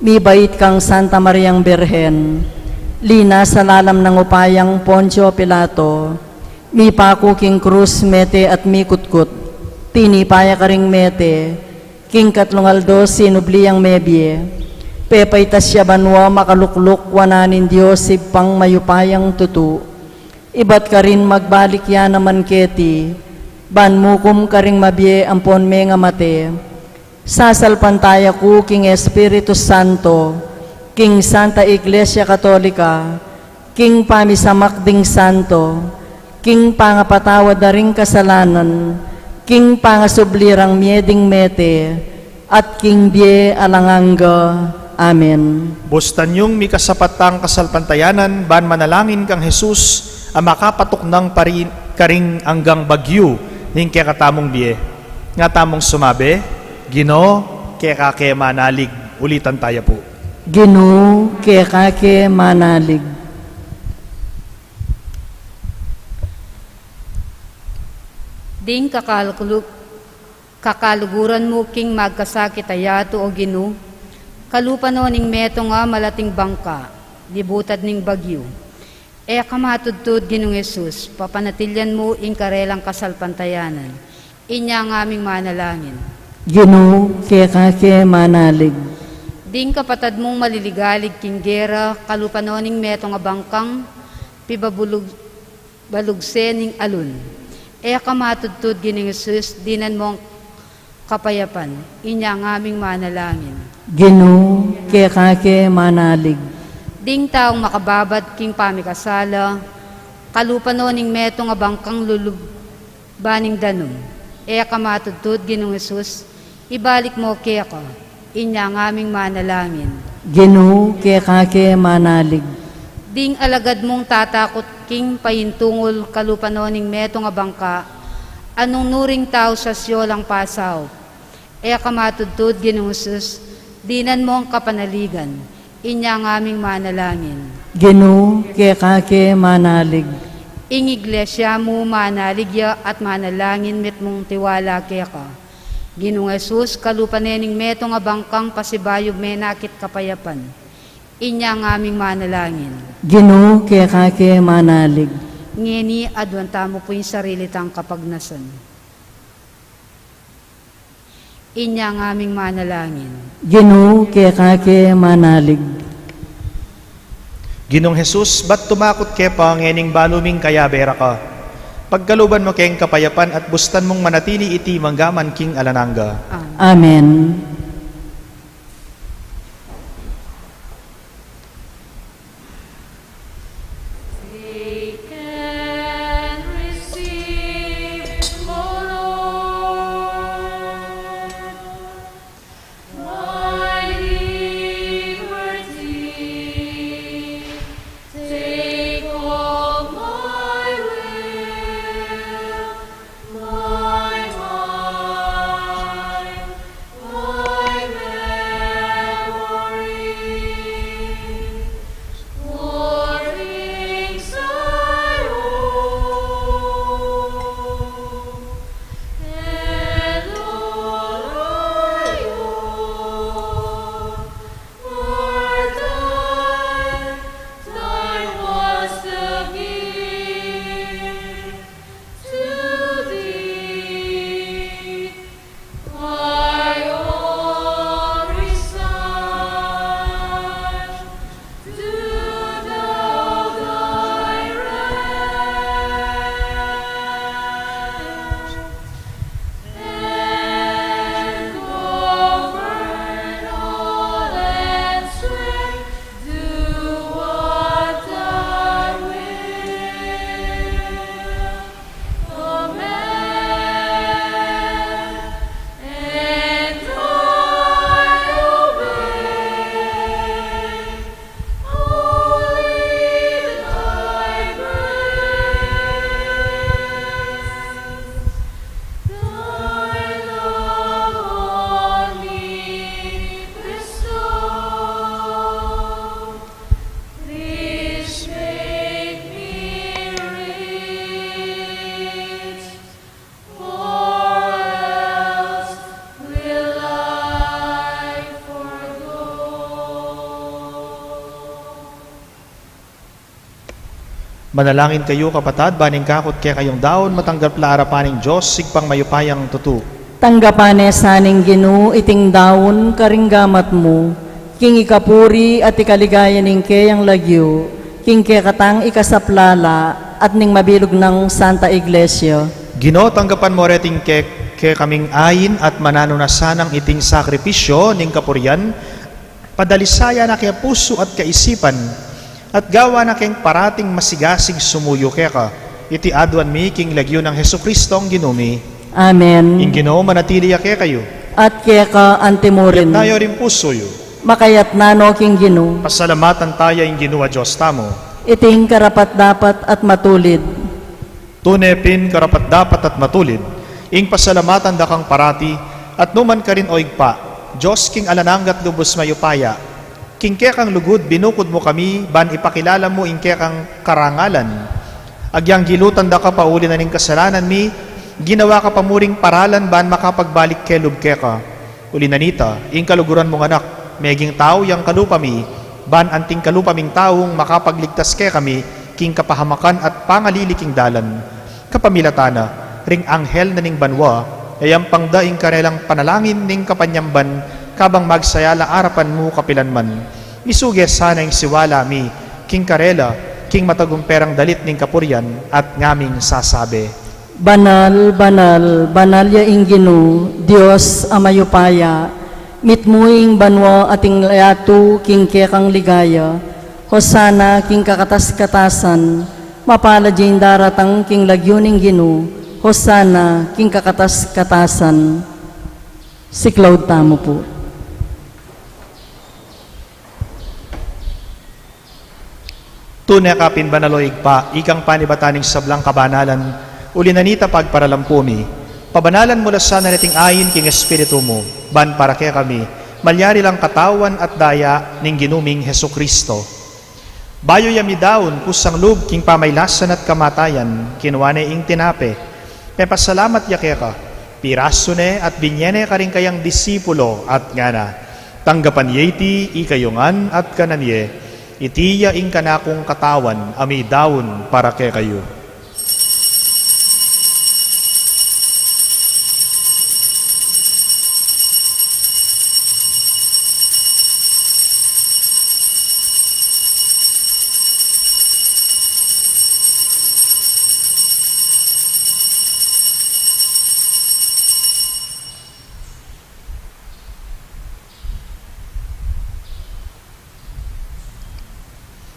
mibait kang Santa Mariang Birhen, linas a lalam nang upayang Poncio Pilato, mipaku king krus, mete at mikutkut, tinipa ya karing mete, king katlung aldo sinubli yang mebie, pepaitas ya banua, makalukluk wanan ning Dios Ibpang mayupayang tutu. Ibat karin magbalik ya naman keti, ban mukum karing mabie ampon mengamate. Sasalpantaya ku king Espiritu Santo, king Santa Iglesia Katolika, king pamisamak ding santo, king pangapatawad da ring kasalanan, king pangasubli rang mie ding mete, at king bie alang angga. Amen. Bustan yung mikasapat tang kasalpantayanan, ban manalangin kang Jesus, a makapatuknang pari-, karing anggang bagyu ning kekatamung bie. Nga tamung sumabi, Ginu, keka ke manalig. Ulitan taya pu. Ginu, keka ke manalig. Ding kakaluklu-, kakaluguran mu king magkasakit a yatu, O Ginu, kalupa no ning metung a malating bangka, libutad ning bagyu. E ka matudtud, Ginung Jesus, papanatilyan mu ing karelang kasalpantayanan. Inya ngaming manalangin. Ginu, keka ke manalig. Ding kapatad mung maliligalig king gera, kalupa no ning metung a bangkang pibabulug-, balugse ning alun. E ka matudtud, Ginung Jesus, dinan mong kapayapan. Inya ngaming manalangin. Ginu, keka ke manalig. Ding taung makababat king pamikasala, kalupa no ning metung a bangkang lulub-, baning danum. E ka matudtud, Ginung Jesus, ibalik mo keka. Inya ngaming manalangin. Ginu, keka ke manalig. Ding alagad mung tatakut king paintungul, kalupa no ning metung a bangka, anung nuring tau sa siolang pasaup. E ka matudtud, Ginung Jesus, dinan mong kapanaligan. Inya ngaming manalangin. Ginu, keka ke manalig. Ing iglesia mu manalig ya at manalangin mitmung tiwala keka. Ginung Jesus, kalupa ne ning metung a bangkang pasibayug menakit kapayapan. Inya ngaming manalangin. Ginu, keka ke manalig. Ngeni, aduan tamu pu ing sarili tang kapagnasan. Inya ngaming manalangin. Ginu, keka ke manalig. Ginung Jesus, bat tumakut ke pa, ngening balu ming kayabe ra ka. Pagkaluban mu keng kapayapan at bustan mung manatili iti manggaman king alang angga. Amen. Amen. Manalangin kayu, kapatad, ban ing kakut kekayung daun matanggap la arapan ning Dios, Ibpang mayupayang tutu. Tanggapan ne sa ning Ginu iting daun karing gamat mu, king ikapuri at ikaligaya ning keyang lagyu, king kekatang ikasaplala at ning mabilug nang Santa Iglesia. Ginu, tanggapan mu reting ke-, kekaming ain at mananu na sanang iting sakripisyu ning kapurian, padalisayan na ke pusu at kaisipan, at gawan na keng parating masigasig sumuyu keka. Iti aduan mi king lagyu nang Jesucristong Ginu mi. Amen. Ing Ginu manatili ya kekayu. At keka antimurin. Itas yu ring pusu yu. Makaitas no king Ginu. Pasalamatan taya ing Ginu a Dios tamu. Iting karapat-dapat at matulid. Tune pin karapat-dapat at matulid, ing pasalamatan da kang parati, at nukarin man, o Ibpa, Dios king alang angga at lubus mayupaya. King kekang lugud binukud mu kami, ban ipakilala mu ing kekang karangalan. Agyang gilutan da ka pauli na ning kasalanan mi, ginawa ka pa mu ring paralan ban makapagbalik kelub keka. Uli na nita, ing kaluguran mung Anak, meging tau yang kalupa mi, ban anting kalupa ming taung makapagligtas kekami king kapahamakan at pangalili king dalan. Kapamilatan na ring anghel na ning banua, yayampang da ing karelang panalangin ning kapanyamban, kabang magsaya la arapan mu kapilan man. Misuge sana ing siwala mi king karela, king matagumperang dalit ning kapurian, at ngaming sasabi: Banal, banal, banal ya ing Ginu, Dios a mayupaya. Mitmu ing banua at ing yatu king kekang ligaya. Hosana king kakatas-katasan. Mapalad ya ing daratang king lagyu ning Ginu. Hosana king kakatas-katasan. Siklaud tamu pu. Tune ka pin banal, o Ibpa, ikang panibatan ning sablang kabanalan, uli na nita pagparalampu mi. Pabanalan mu la sana niting ain king Espiritu mu, ban para kekami, malyari lang katawan at daya ning Ginu ming Jesucristo. Bayu ya midaun kusang lub king pamailasan at kamatayan, kinua ne ing tinape. Pepasalamat ya keka, pirasu ne at binye ne karing kayang disipulo at ngana: Tanggapan ye iti ikayu ngan at kanan ye, iti ya ing kanakung katawan a midaun para kekayu.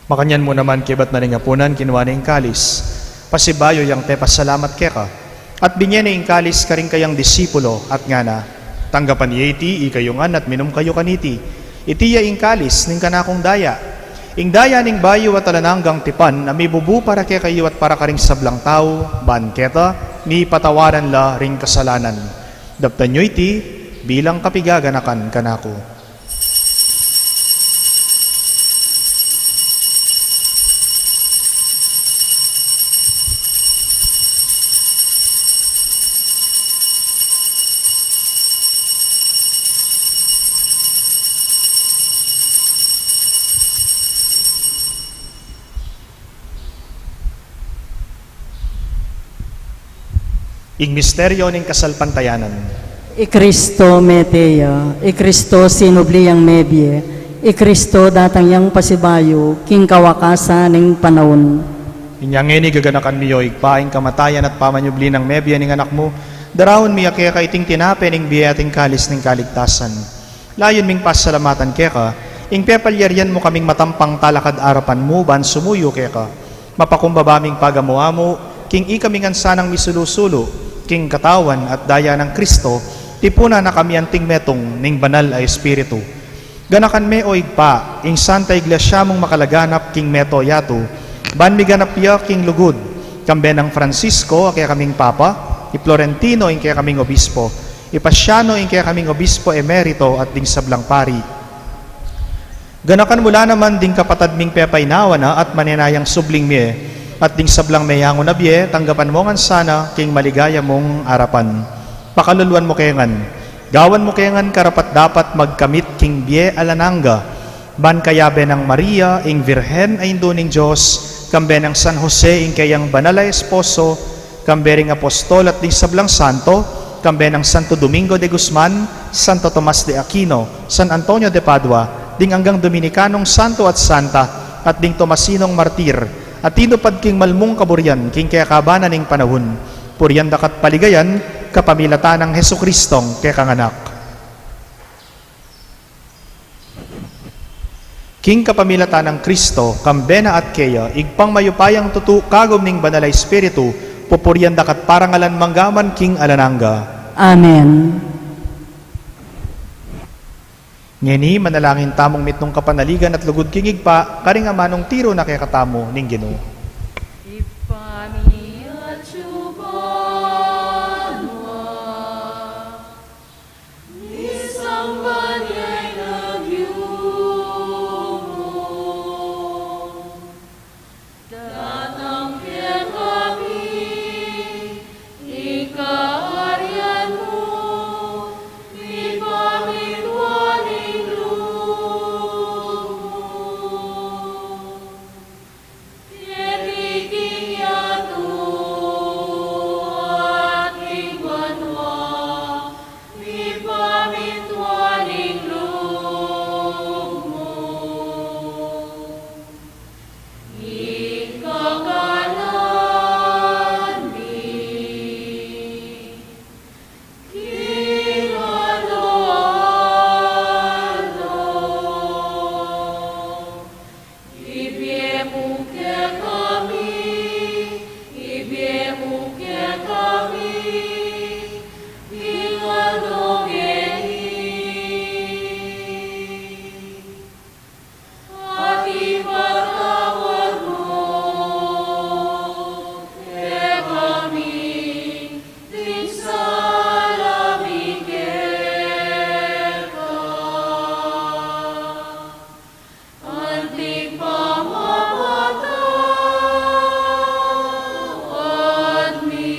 Makanyan mu naman, kebat na ning apunan, kinua ne ing kalis, pasibayu yang pepasalamat keka, at binye ne ing kalis karing kayang disipulo, at ngana: Tanggapan ye iti ikayu ngan at minum kayu kaniti, iti ya ing kalis ning kanakung daya, ing daya ning bayu at alang anggang tipan, a mibubu para kekayu at para karing sablang tau, ban keta mipatawaran la ring kasalanan. Daptan yu iti bilang kapigaganakan kanaku. Ing misteryo ning kasalpantayanan. I Kristo mete ya, i Kristo sinubli yang mebie, i Kristo datang yang pasibayu king kawakasan ning panaun. Inya ngeni gaganakan mi, o Ibpa, ing kamatayan at pamanyubli nang mebie ning Anak mu, daraun mi ya keka iting tinape ning bie at ing kalis ning kaligtasan. Layun ming pasalamatan keka ing pepalyarian mu kaming matampang talakad arapan mu ban sumuyu keka. Mapakumbaba ming pagamu-amu king ikami ngan sanang misulu-sulu king katawan at daya nang Kristo, tipunan na kami anting metung ning Banal a Espiritu. Ganakan me, o Ibpa, ing Santa Iglesia mung makalaganap king meto yatu, ban miganap ya king lugud, kambe nang Francisco a kekaming Papa, i Florentino ing kekaming Obispo, i Pasiano ing kekaming Obispo Emerito at ding sablang pari. Ganakan mu la naman ding kapatad ming pepaynawa na at manenayang subling mie, at ding sablang meyangu na bie, tanggapan mu ngan sana king maligaya mung arapan. Pakaluluan mu ke ngan, gawan mu ke ngan karapat-dapat magkamit king bie alang angga, ban kayabe nang Maria, ing Virgen a Indu ning Dios, Kambe nang San Jose, ing keyang banal a esposo, kambe ring apostol at ding sablang santo, kambe nang Santo Domingo de Guzman, Santo Tomas de Aquino, San Antonio de Padua, ding anggang Dominikanong santo at santa, at ding Tomasinong martir, a tinupad king malmung kaburian king kekaban na ning panaun. Purian da ka't paligayan, kapamilatan nang Jesucristong kekang Anak. King kapamilatan nang Kristo, kambe na at keya, Ibpang mayupayang tutu, kagum ning Banal a Espiritu, pupurian da ka't parangalan manggaman king alang angga. Amen. Ngeni, manalangin tamung mitmung kapanaligan at lugud king Ibpa, karing amanung tiru na kekatamu ning Ginu. Ibpa mi, atsu ka banua, misamban ya ing lagyu mu, datang kekami ing kaarian mu, mipamintuan ing lub mu keti king yatu at king banua, mipamintuan ing lub mu. Ing kakanan mi king aldo-aldo, ibie mu kekami, ibie mu kekami king aldo ngeni. At ipatawad mu kekami ding sala mi keka, anti ing pamapatawad mi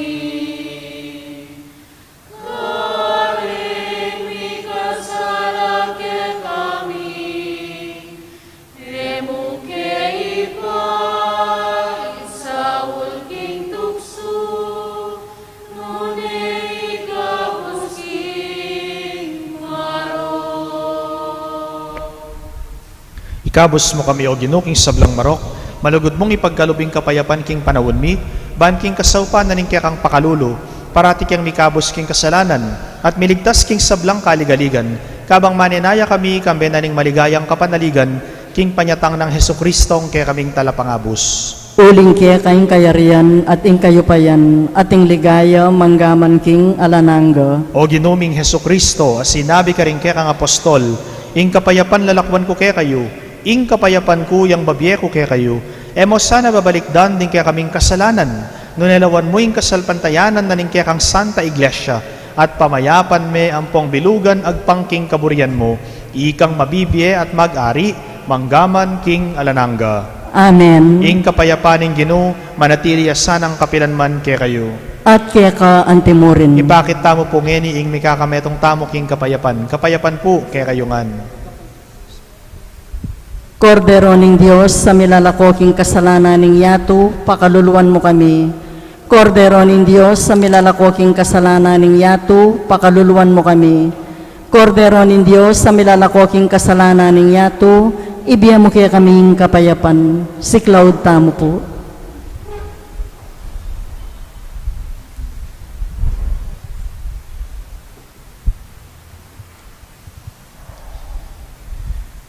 karing mikasala kekami, e mu ke ipaisaul king tuksu, nune ikabus king marok. Ikabus mu kami, O Ginu, king sablang marok, malugud mung ipagkalub ing kapayapan king panaun mi, ban king kasaupan na ning kekang pakalulu, parati keng mikabus king kasalanan, at miligtas king sablang kaligaligan, kabang manenaya kami kambe na ning maligayang kapanaligan, king panyatang nang Jesucristong kekaming Talapangabus. Uling keka ing kayarian at ing kayupayan at ing ligaya manggaman king alang angga. O Ginu ming Jesucristo, a sinabi karing kekang apostol, ing kapayapan lalakwan ku kekayu, ing kapayapan ku yang babie ku kekayu, e mu sana babalikdan ding kekaming kasalanan, nune lawan mu ing kasalpantayanan na ning kekang Santa Iglesia, at pamayapan me ampong bilugan agpang king kaburian mu, ikang mabibie at mag-ari, manggaman king alang angga. Amen. Ing kapayapan ning Ginu, manatili ya sanang kapilan man kekayu. At keka antimurin. Ipakit tamu pu ngeni ing mikakametung tamu king kapayapan. Kapayapan pu kekayu ngan. Kordero ning Dios, a milalako king kasalanan ning yatu, pakaluluan mu kami. Kordero ning Dios, a milalako king kasalanan ning yatu, pakaluluan mu kami. Kordero ning Dios, a milalako king kasalanan ning yatu, ibie mu kekami ing kapayapan. Siklaud tamu pu.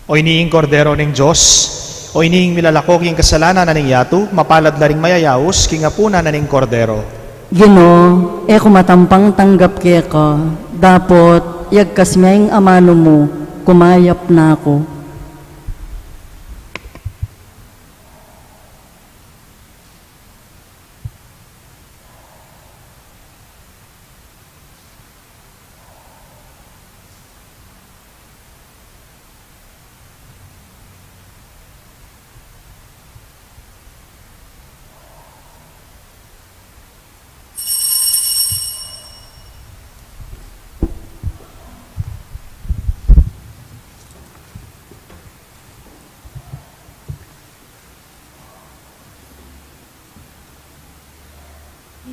O ini ing Kordero ning Dios, o ini ing milalako king kasalanan na ning yatu, mapalad la ring mayayaus king apunan na ning Kordero. Ginu, e ku matampang tanggap keka, dapot yagkas me ing amanu mu, kumayap na ku.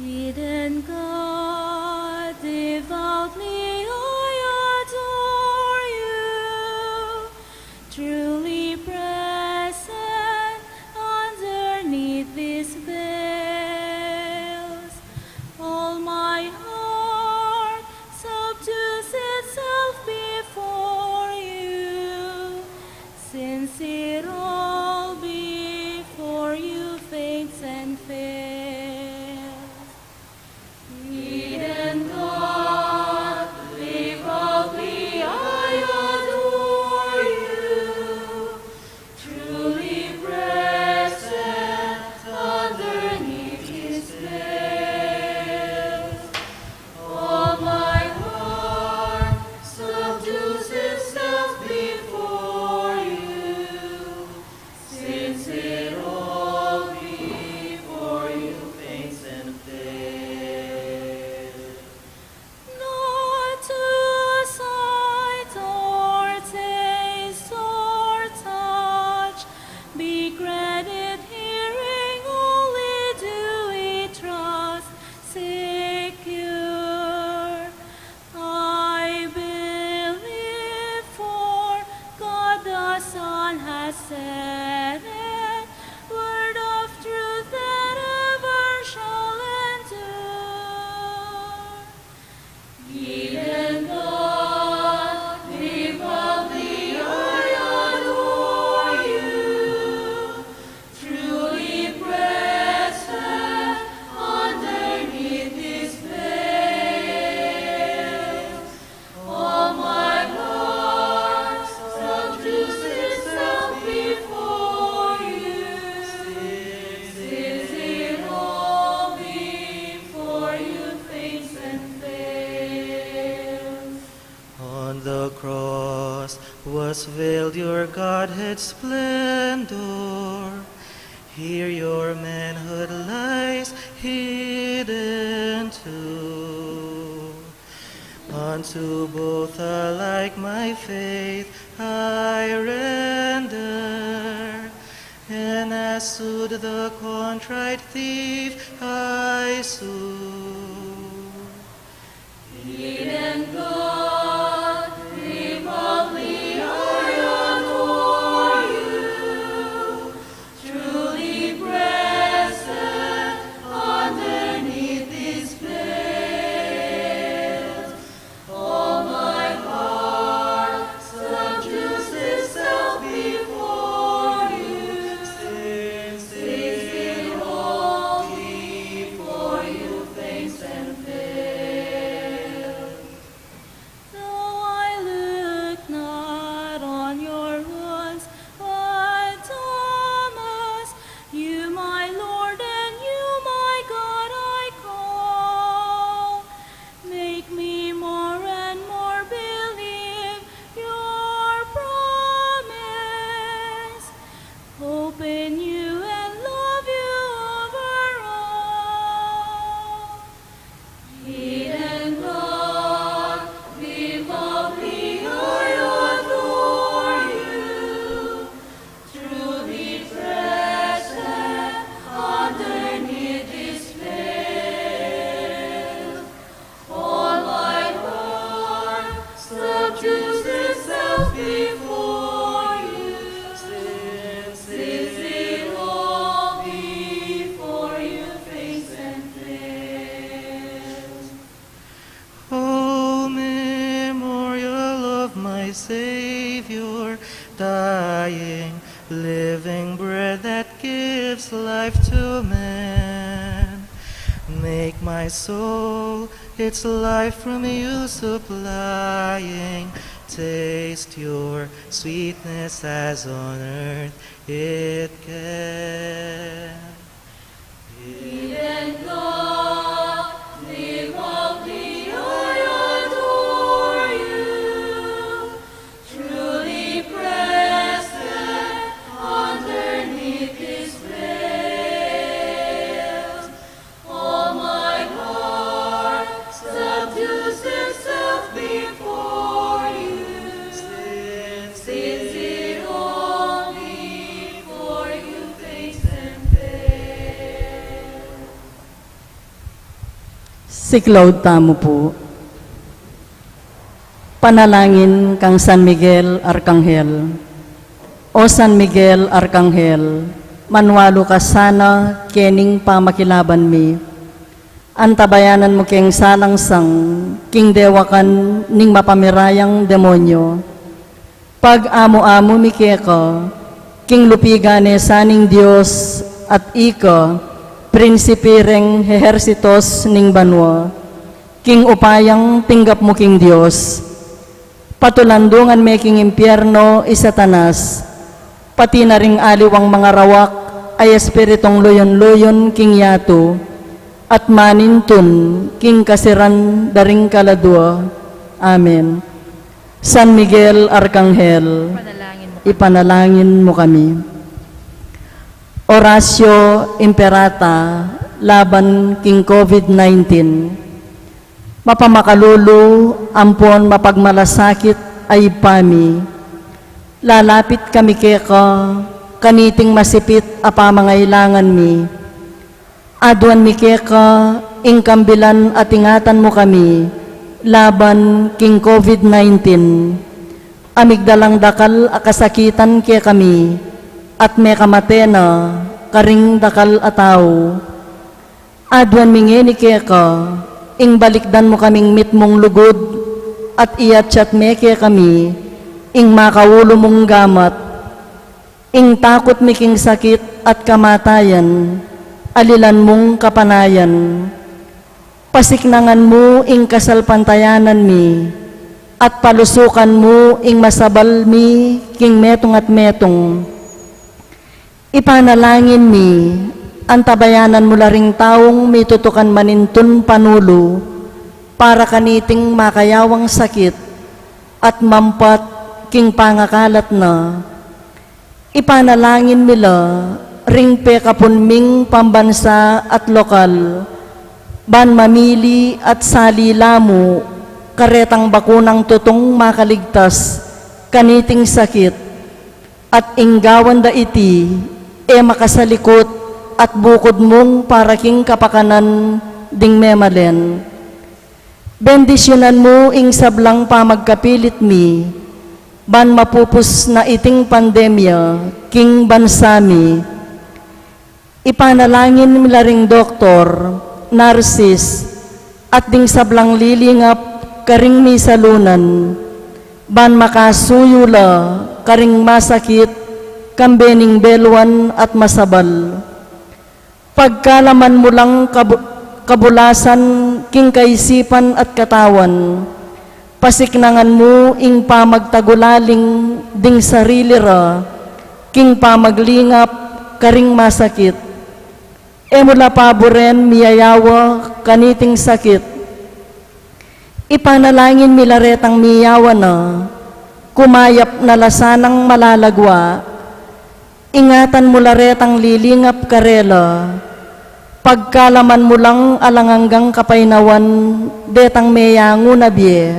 Hidden God, devoutly I adore you, truly present underneath these veils. All my heart subdues itself before you, since it all before you faints and fails. Hidden God, devoutly I adore you, truly present underneath his veils. All my heart subdues itself before you, since it all before you faints and fails. Not to sight or taste or touch be granted hearing, only do we trust secure. I believe, for God the Son has said it, word of truth that ever shall endure. Hidden God, devoutly I adore you, truly present underneath this veil. All my heart subdues itself before you, since it all before you faints and fails. On the cross was veiled your Godhead splendor. Here your manhood lies hidden too. Unto both alike my faith I render, and as sued the contrite thief I sue. Hidden God, devoutly I adore you, truly present underneath this veil. All my heart subdues itself before you, since it all before you faints and fails. Though I look not on your wounds, but Thomas, you, my Lord, and you, my God, I call. Make me more and more believe your promise, hope in you and love you over all. Hidden God, devoutly I adore you, truly present underneath this veil. All my heart subdues itself before you, since it all before you faints and fails. O memorial of my Savior, dying, living bread that gives life to man, make my soul its life from you supplying, taste your sweetness as on earth it can. Hidden God, devoutly I adore you, truly present underneath this veil. All my heart subdues itself before you, since it all before you faints and fails. Siklaud tamu pu. Panalangin kang San Miguel Arkanghel. O San Miguel Arkanghel, manwalu ka sana kening pamakilaban mi. Antabayanan mu keng salangsang king dewakan ning mapamirayang demonyo. Pag-amu-amu mi keka, king lupigan ne sa ning Dios, at ika, prinsipi reng hehersitos ning banua, king upayang tinggap mu king Dios. Patulandungan me king impierno i Satanas, pati na ring aliwang mangarawak a espiritong luyun-luyun king yatu, at manintun king kasiran da ring kaladua. Amen. San Miguel Arkanghel, ipanalangin mu kami. Ipanalangin mu kami. Oratio Imperata, laban king COVID-nineteen. Mapamakalulu ampon mapagmalasakit a Ibpa mi, lalapit kami keka kaniting masipit a pamangailangan mi. Aduan mi keka ing kambilan at ingatan mu kami laban king COVID-nineteen. A migdalang dakal a kasakitan kekami at mekamate na karing dakal a tau. Aduan mi ngeni keka ing balikdan mu kaming mitmung lugud at iyatyat me kekami ing makaulu mung gamat. Ing takut mi king sakit at kamatayan, alilan mung kapanayan. Pasiknangan mu ing kasalpantayanan mi, at palusukan mu ing masabal mi king metung at metung. Ipanalangin mi, antabayanan mu la ring taung mitutukan manintun panulu para kaniting makayawang sakit at mampat king pangakalat na. Ipanalangin mi la ring pekapun ming pambansa at lokal, ban mamili at sali la mu karetang bakunang tutung makaligtas kaniting sakit, at ing gawan da iti e makasalikut at bukud mung para king kapakanan ding memalen. Bendisyunan mu ing sablang pamagkapilit mi, ban mapupus na iting pandemya king bansa mi. Ipanalangin mi la ring doktor, narsis, at ding sablang lilingap karing misalunan, ban makasuyu la karing masakit, kambe ning beluan at masabal. Pagkalaman mu lang kabu-, kabulasan king kaisipan at katawan, pasiknangan mu ing pamagtagulaling ding sarili ra king pamaglingap karing masakit. E mu la paburen miyayawa kaniting sakit. Ipanalangin mi la retang miyawa na, kumayap na la sanang malalagwa. Ingatan mu la retang lilingap karela, pagkalaman mu lang alang anggang kapaynawan detang meyangu na bie.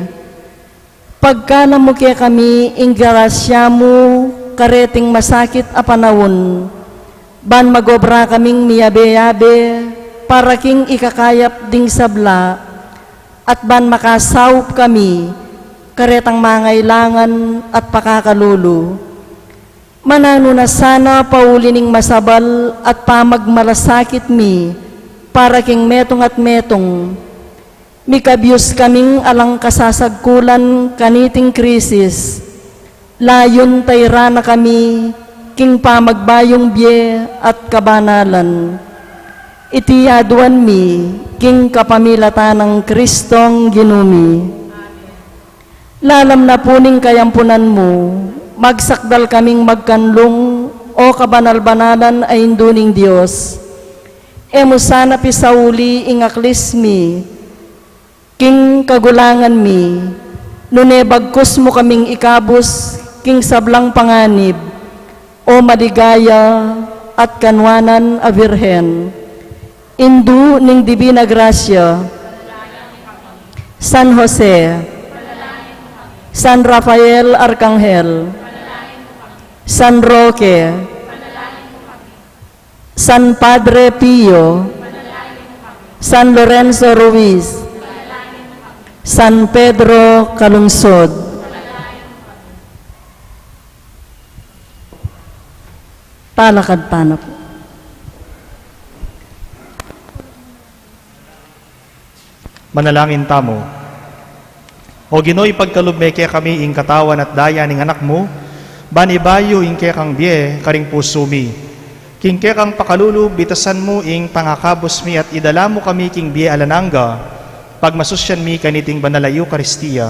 Pagkalam mu kekami ing grasya mu kareting masakit a panaun, ban magobra kaming miyabe-yabe para king ikakayap ding sabla, at ban makasaup kami karetang mangailangan at pakakalulu. Mananu na sana pauli ning masabal at pamagmalasakit mi para king metung at metung. Mikabyus kaming alang kasasagkulan kaniting krisis. Layun tayra na kami king pamagbayung bie at kabanalan. Iti aduan mi king kapamilatan nang Kristong Ginu mi. Lalam na pu ning kayampunan mu, magsakdal kaming magkanlung, o kabanal-banalan a Indu ning Dios. E mu sana pisauli ing aklis mi king kagulangan mi, nune bagkus mu kaming ikabus king sablang panganib, o maligaya at kanuanan a Birhen, Indu ning Dibina Grasya, San Jose, San Rafael Arkanghel, San Roque, San Padre Pio, San Lorenzo Ruiz, San Pedro Calungsod. Talakad tana pu. Manalangin tamu. O Ginu, ipagkalub me kekami ing katawan at daya ning Anak mu, ban ibayu ing kekang bie karing pusu mi. King kekang pakalulub, bitasan mu ing pangakabus mi at idala mu kami king bie alang angga, pagmasusyan mi kaniting banal a Eukaristia.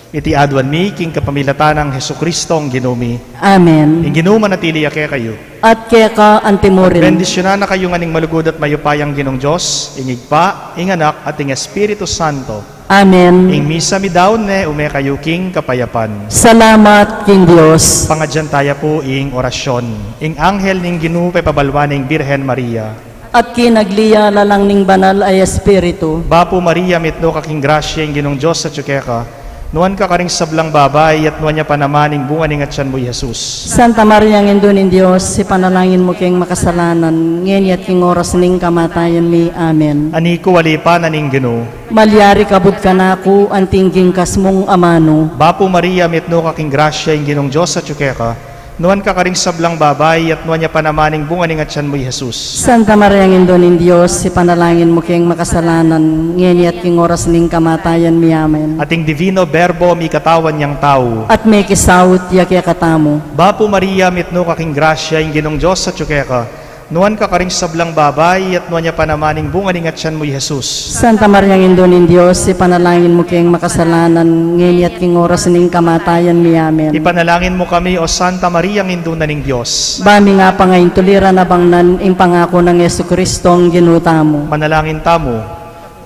Iti aduan mi king kapamilatan nang Jesucristong Ginu mi. Amen. Ing Ginu manatili ya kekayu. At keka antimurin. Bendisyunan na kayu ngan ning malugud at mayupayang Ginung Dios, ing Ibpa, ing Anak, at ing Espiritu Santo. Amen. Ing misa midaun ne, ume kayu king kapayapan. Salamat king Dios. Pangadyan taya pu ing orasyon. Ing anghel ning Ginu pepabalwan ne ing Birhen Maria. At kinagli ya lalang ning banal a Espiritu. Bapu Maria, mitmu ka king grasya, ing Ginung Dios atyu keka. Nuan ka karing sablang babai, at nuan ya pa naman ing bunga ning atyan mu, i Jesus. Santa Maria, Indu ning Dios, ipanalangin mu keng makasalanan, ngeni at king oras ning kamatayan mi. Amen. Ani ku, ali pa na ning Ginu. Malyari kabud kanaku anting king kasmung amanu. Bapu Maria, mitmu ka king grasya, ing Ginung Dios atyu keka. Nuan ka karing sablang babai, at nuan ya pa naman ing bunga ning atyan mu, i Jesus. Santa Maria, Indu ning Dios, ipanalangin mu keng makasalanan, ngeni at king oras ning kamatayan mi. Amen. At ing Divino Verbo mikatawan yang tau. At mekisaut ya kekatamu. Bapu Maria, mitmu ka king grasya, ing Ginung Dios atyu keka. Nuan ka karing sablang babai, at nuan ya pa naman ing bunga ning atyan mu, i Jesus. Santa Maria, Indu ning Dios, ipanalangin mu keng makasalanan, ngeni at king oras ning kamatayan mi. Amen. Ipanalangin mu kami, O Santa Maria, Indu na ning Dios. Ba ming apangaintuliran a bangnan ing pangaku nang Jesucristong Ginu tamu. Manalangin tamu.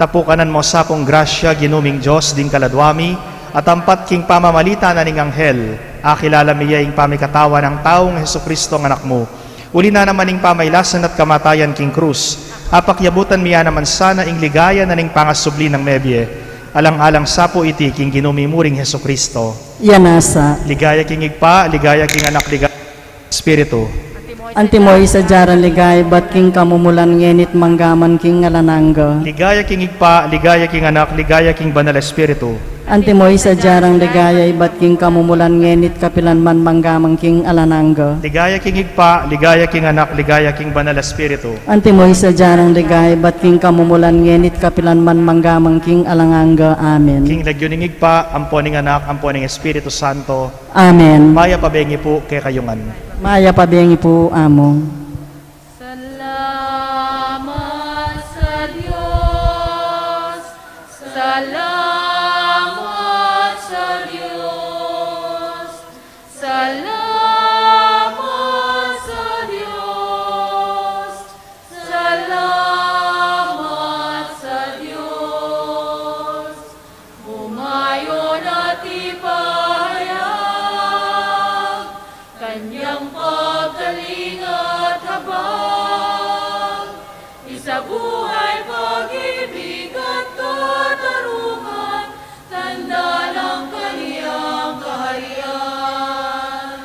Tapukanan mu sa kung grasya, Ginu ming Dios, ding kaladua mi, at ampat king pamamalit na ning anghel, akilala mi ya ing pamikatawan nang taung Jesucristong Anak mu. Uli na naman ning pamailasan at kamatayan king krus, apakyabutan mi ya naman sana ing ligaya na ning pangasubli nang mebie. Alang-alang sa pu iti king Ginu mi muring Jesucristo. Iya na sa. Ligaya king Ibpa, ligaya king Anak, ligaya king Espiritu. Antimo ing sadya rang ligaya ibat king kamumulan, ngeni't mangga man king alang angga. Ligaya king Ibpa, ligaya king Anak, ligaya king Banal Espiritu. Antimo ing sadya rang ligaya ibat king kamumulan, ngeni't kapilan man, mangga man king alang angga. Ligaya king Ibpa, ligaya king Anak, ligaya king Banal Espiritu. Antimo ing sadya rang ligaya ibat king kamumulan, ngeni't kapilan man, mangga man king alang angga. Amen. King lagyu ning Ibpa, ampo ning Anak, ampo ning Espiritu Santo. Amen. Mayap a bengi pu kekayu ngan. Mayap a bengi pu, Among. Salamat sa Dios. Salamat sa Dios. Salamat sa Dios. Salamat sa Dios. Umayon at ipahayag kanyang pagkalinga at habag, isabuhay pag-ibig at katarungan, tanda ng kaniyang kaharian.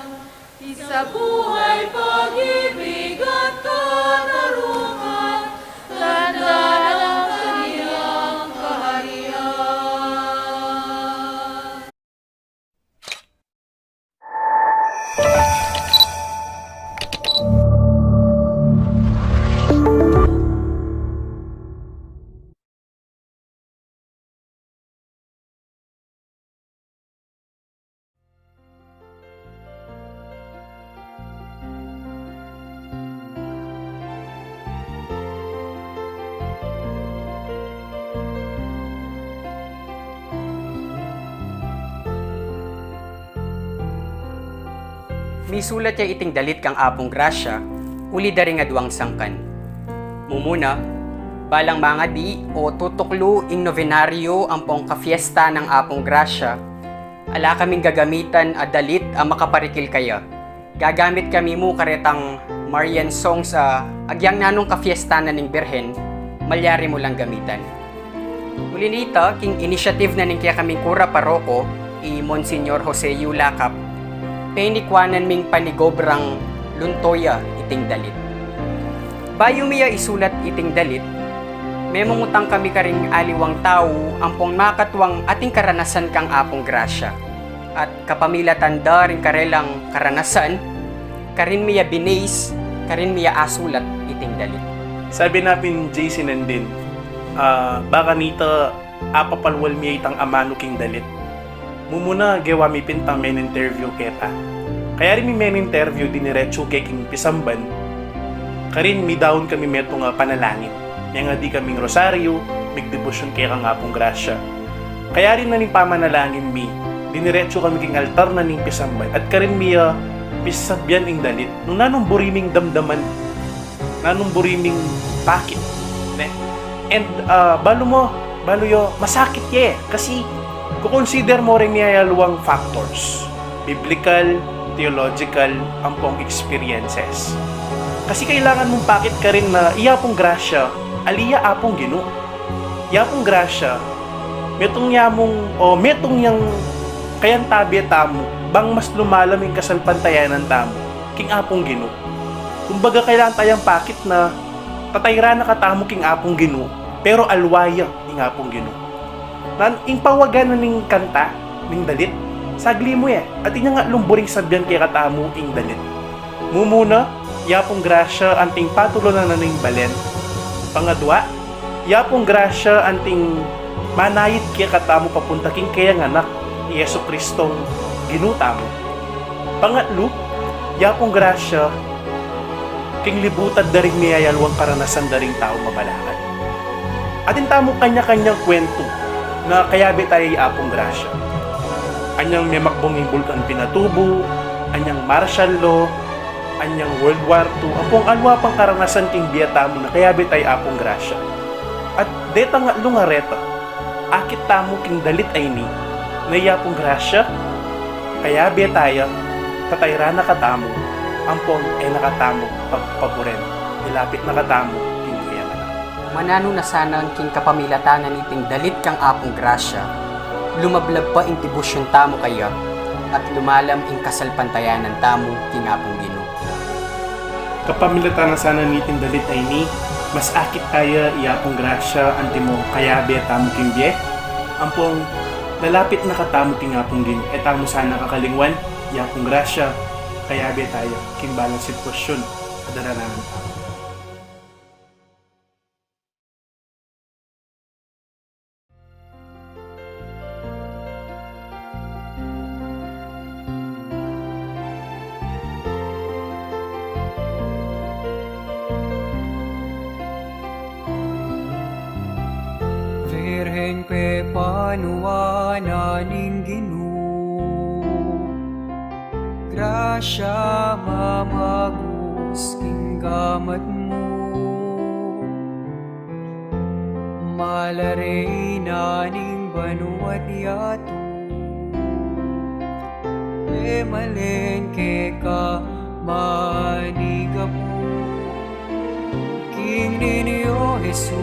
Isabuhay pag-ibig at katarungan, tanda ng kaniyang kaharian. Misulat ya iting dalit kang Apung Grasya uli da ring aduang sangkan. Mumuna, balang mangadi o tutuklu ing nobenaryo ampong kafiesta nang Apung Grasya, ala kaming gagamitan a dalit a makaparikil kaya. Gagamit kami mu karetang Marian songs a agyang nanung kafiesta na ning Birhen, malyari mu lang gamitan. Uli nita, king initiative na ning kekaming kura paroko, i Monsignor Jose Yu Lakap, penikuanan ming panigobrang lunto ya iting dalit. Bayu mi ya isulat iting dalit, Memungutang kami karing aliwang tau ampong makatuang ating karanasan kang Apung Grasya. At kapamilatan da ring karelang karanasan, karin mi ya binase, karin mi ya asulat iting dalit. Sabi na pin J C Nandin, ah, baka nita apapalwal mi ya itang amanu king dalit. Mumuna, gewa mi pin itang men-interview keta. Kayari mi men-interview, diniretsu ke king pisamban, karin midaun kami metung a panalangin. Mengadi kaming rosaryu, migdebosyon keka kang Apung Grasya. Kayari na ning pamanalangin mi, diniretsu kami king altar na ning pisamban, at karin mi ya pisasabian ing dalit nung nanung buri ming damdaman, nanung buri ming pakit, ne? And, ah, balu mo, balu yo, masakit ye, kasi kukonsider mo ring miyayaluang factors, biblical, theological, ampong experiences. Kasi kailangan mung pakit karin na i Apung Grasya, ali ya Apung Ginu. I Apung Grasya, metung ya mung, o metung yang kayantabe tamu, bang mas lumalam ing kasalpantayanan tamu king Apung Ginu. Kumbaga, kailangan tayang pakit na tatayran na katamu king Apung Ginu, pero alwa ya ing Apung Ginu. Nan, ing pawagan na ning kanta, ning dalit, sagli mu e, at inya nga lumburing sabian kekatamu ing dalit. Mumuna, i Apung Grasya anting patulunan na ning balen. Pangadwa, i Apung Grasya anting manayit kekatamu papunta king keyang Anak, i Jesu Cristong Ginu tamu. Pangatlu, i Apung Grasya king libutad da ring miyayaluang karanasan da ring taung mabalakan. Atin tamu kanya-kanyang kwentu na kayabe taya i Apung Grasya. Anyang memakbung ing Bulkan Pinatubo, anyang martial law, anyang World War Two, ampong alwa pang karanasan king bie tamu na kayabe taya i Apung Grasya. At detang atlung areta, akit tamu king dalit a ini, na i Apung Grasya, kayabe taya, tatayran na katamu, ampong e na katamu pagpaburen, ilapit na katamu king keyang Anak. Mananu na sana king kapamilatan na niting dalit kang Apung Grasya, lumablab pa ing debosyon tamu kaya, at lumalam ing kasalpantayanan tamu king Apung Ginu. Kapamilatan na sana niting dalit a ini, mas akit taya i Apung Grasya antimo kayabe tamu king bie, ampong lalapit na katamu king Apung Ginu. E tamu sana kakalingwan, i Apung Grasya, kayabe taya king balang sitwasyun a darananan tamu. Virgen, pepanuan na ning Ginu, grasya mamagus king gamat mu. Mala Reyna ning banua't yatu, pemalen keka manigapu king Niño Jesus,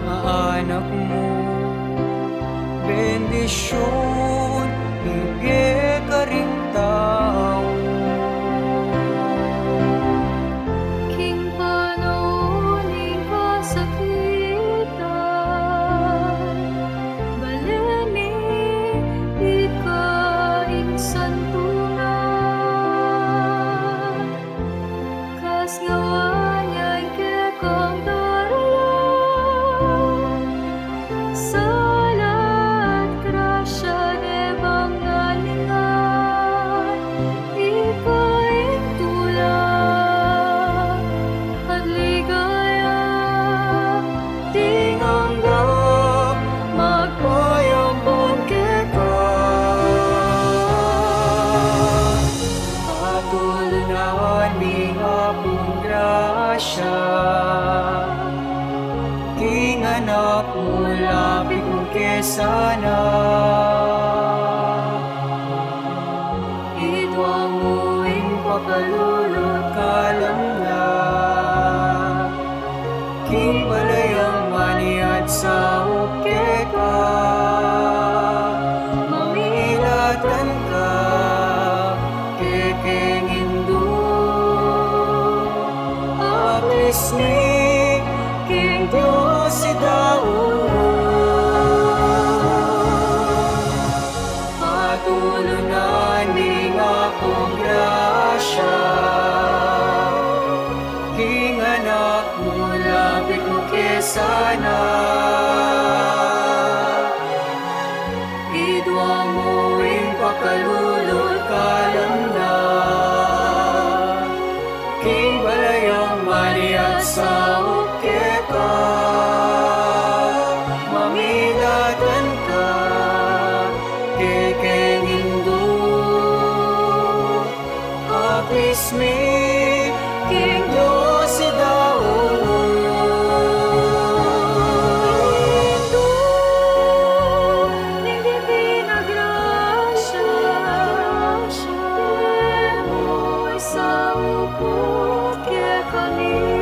a Anak mu. Bendisyun ibie karing tau king panaun ning kasakitan, balen mi ika ing santunan. Kasngawaan yang kekang daralan, sala at grasya, e bang alingan, ika ing tula at ligaya, ding angga magpayampun keka. Patulunan mi ing Apung Grasya king Anak mu, lapit mu ke sana. Ituang mu ing pakalulu't kalamnan king balayang maniat saup keka. Mamilatan ka kekeng Indu, apisni si Daud. Patulunan ning akung grasya king Anak mu, lapit mu ke sana. Idwa mu ing pakalulul kalamnan king balayang maniat saup keka. Mamidatan ka kekeng Indu, apismi king Dios i Daud. Indu ning Divina Grasya, e mu isaup kekami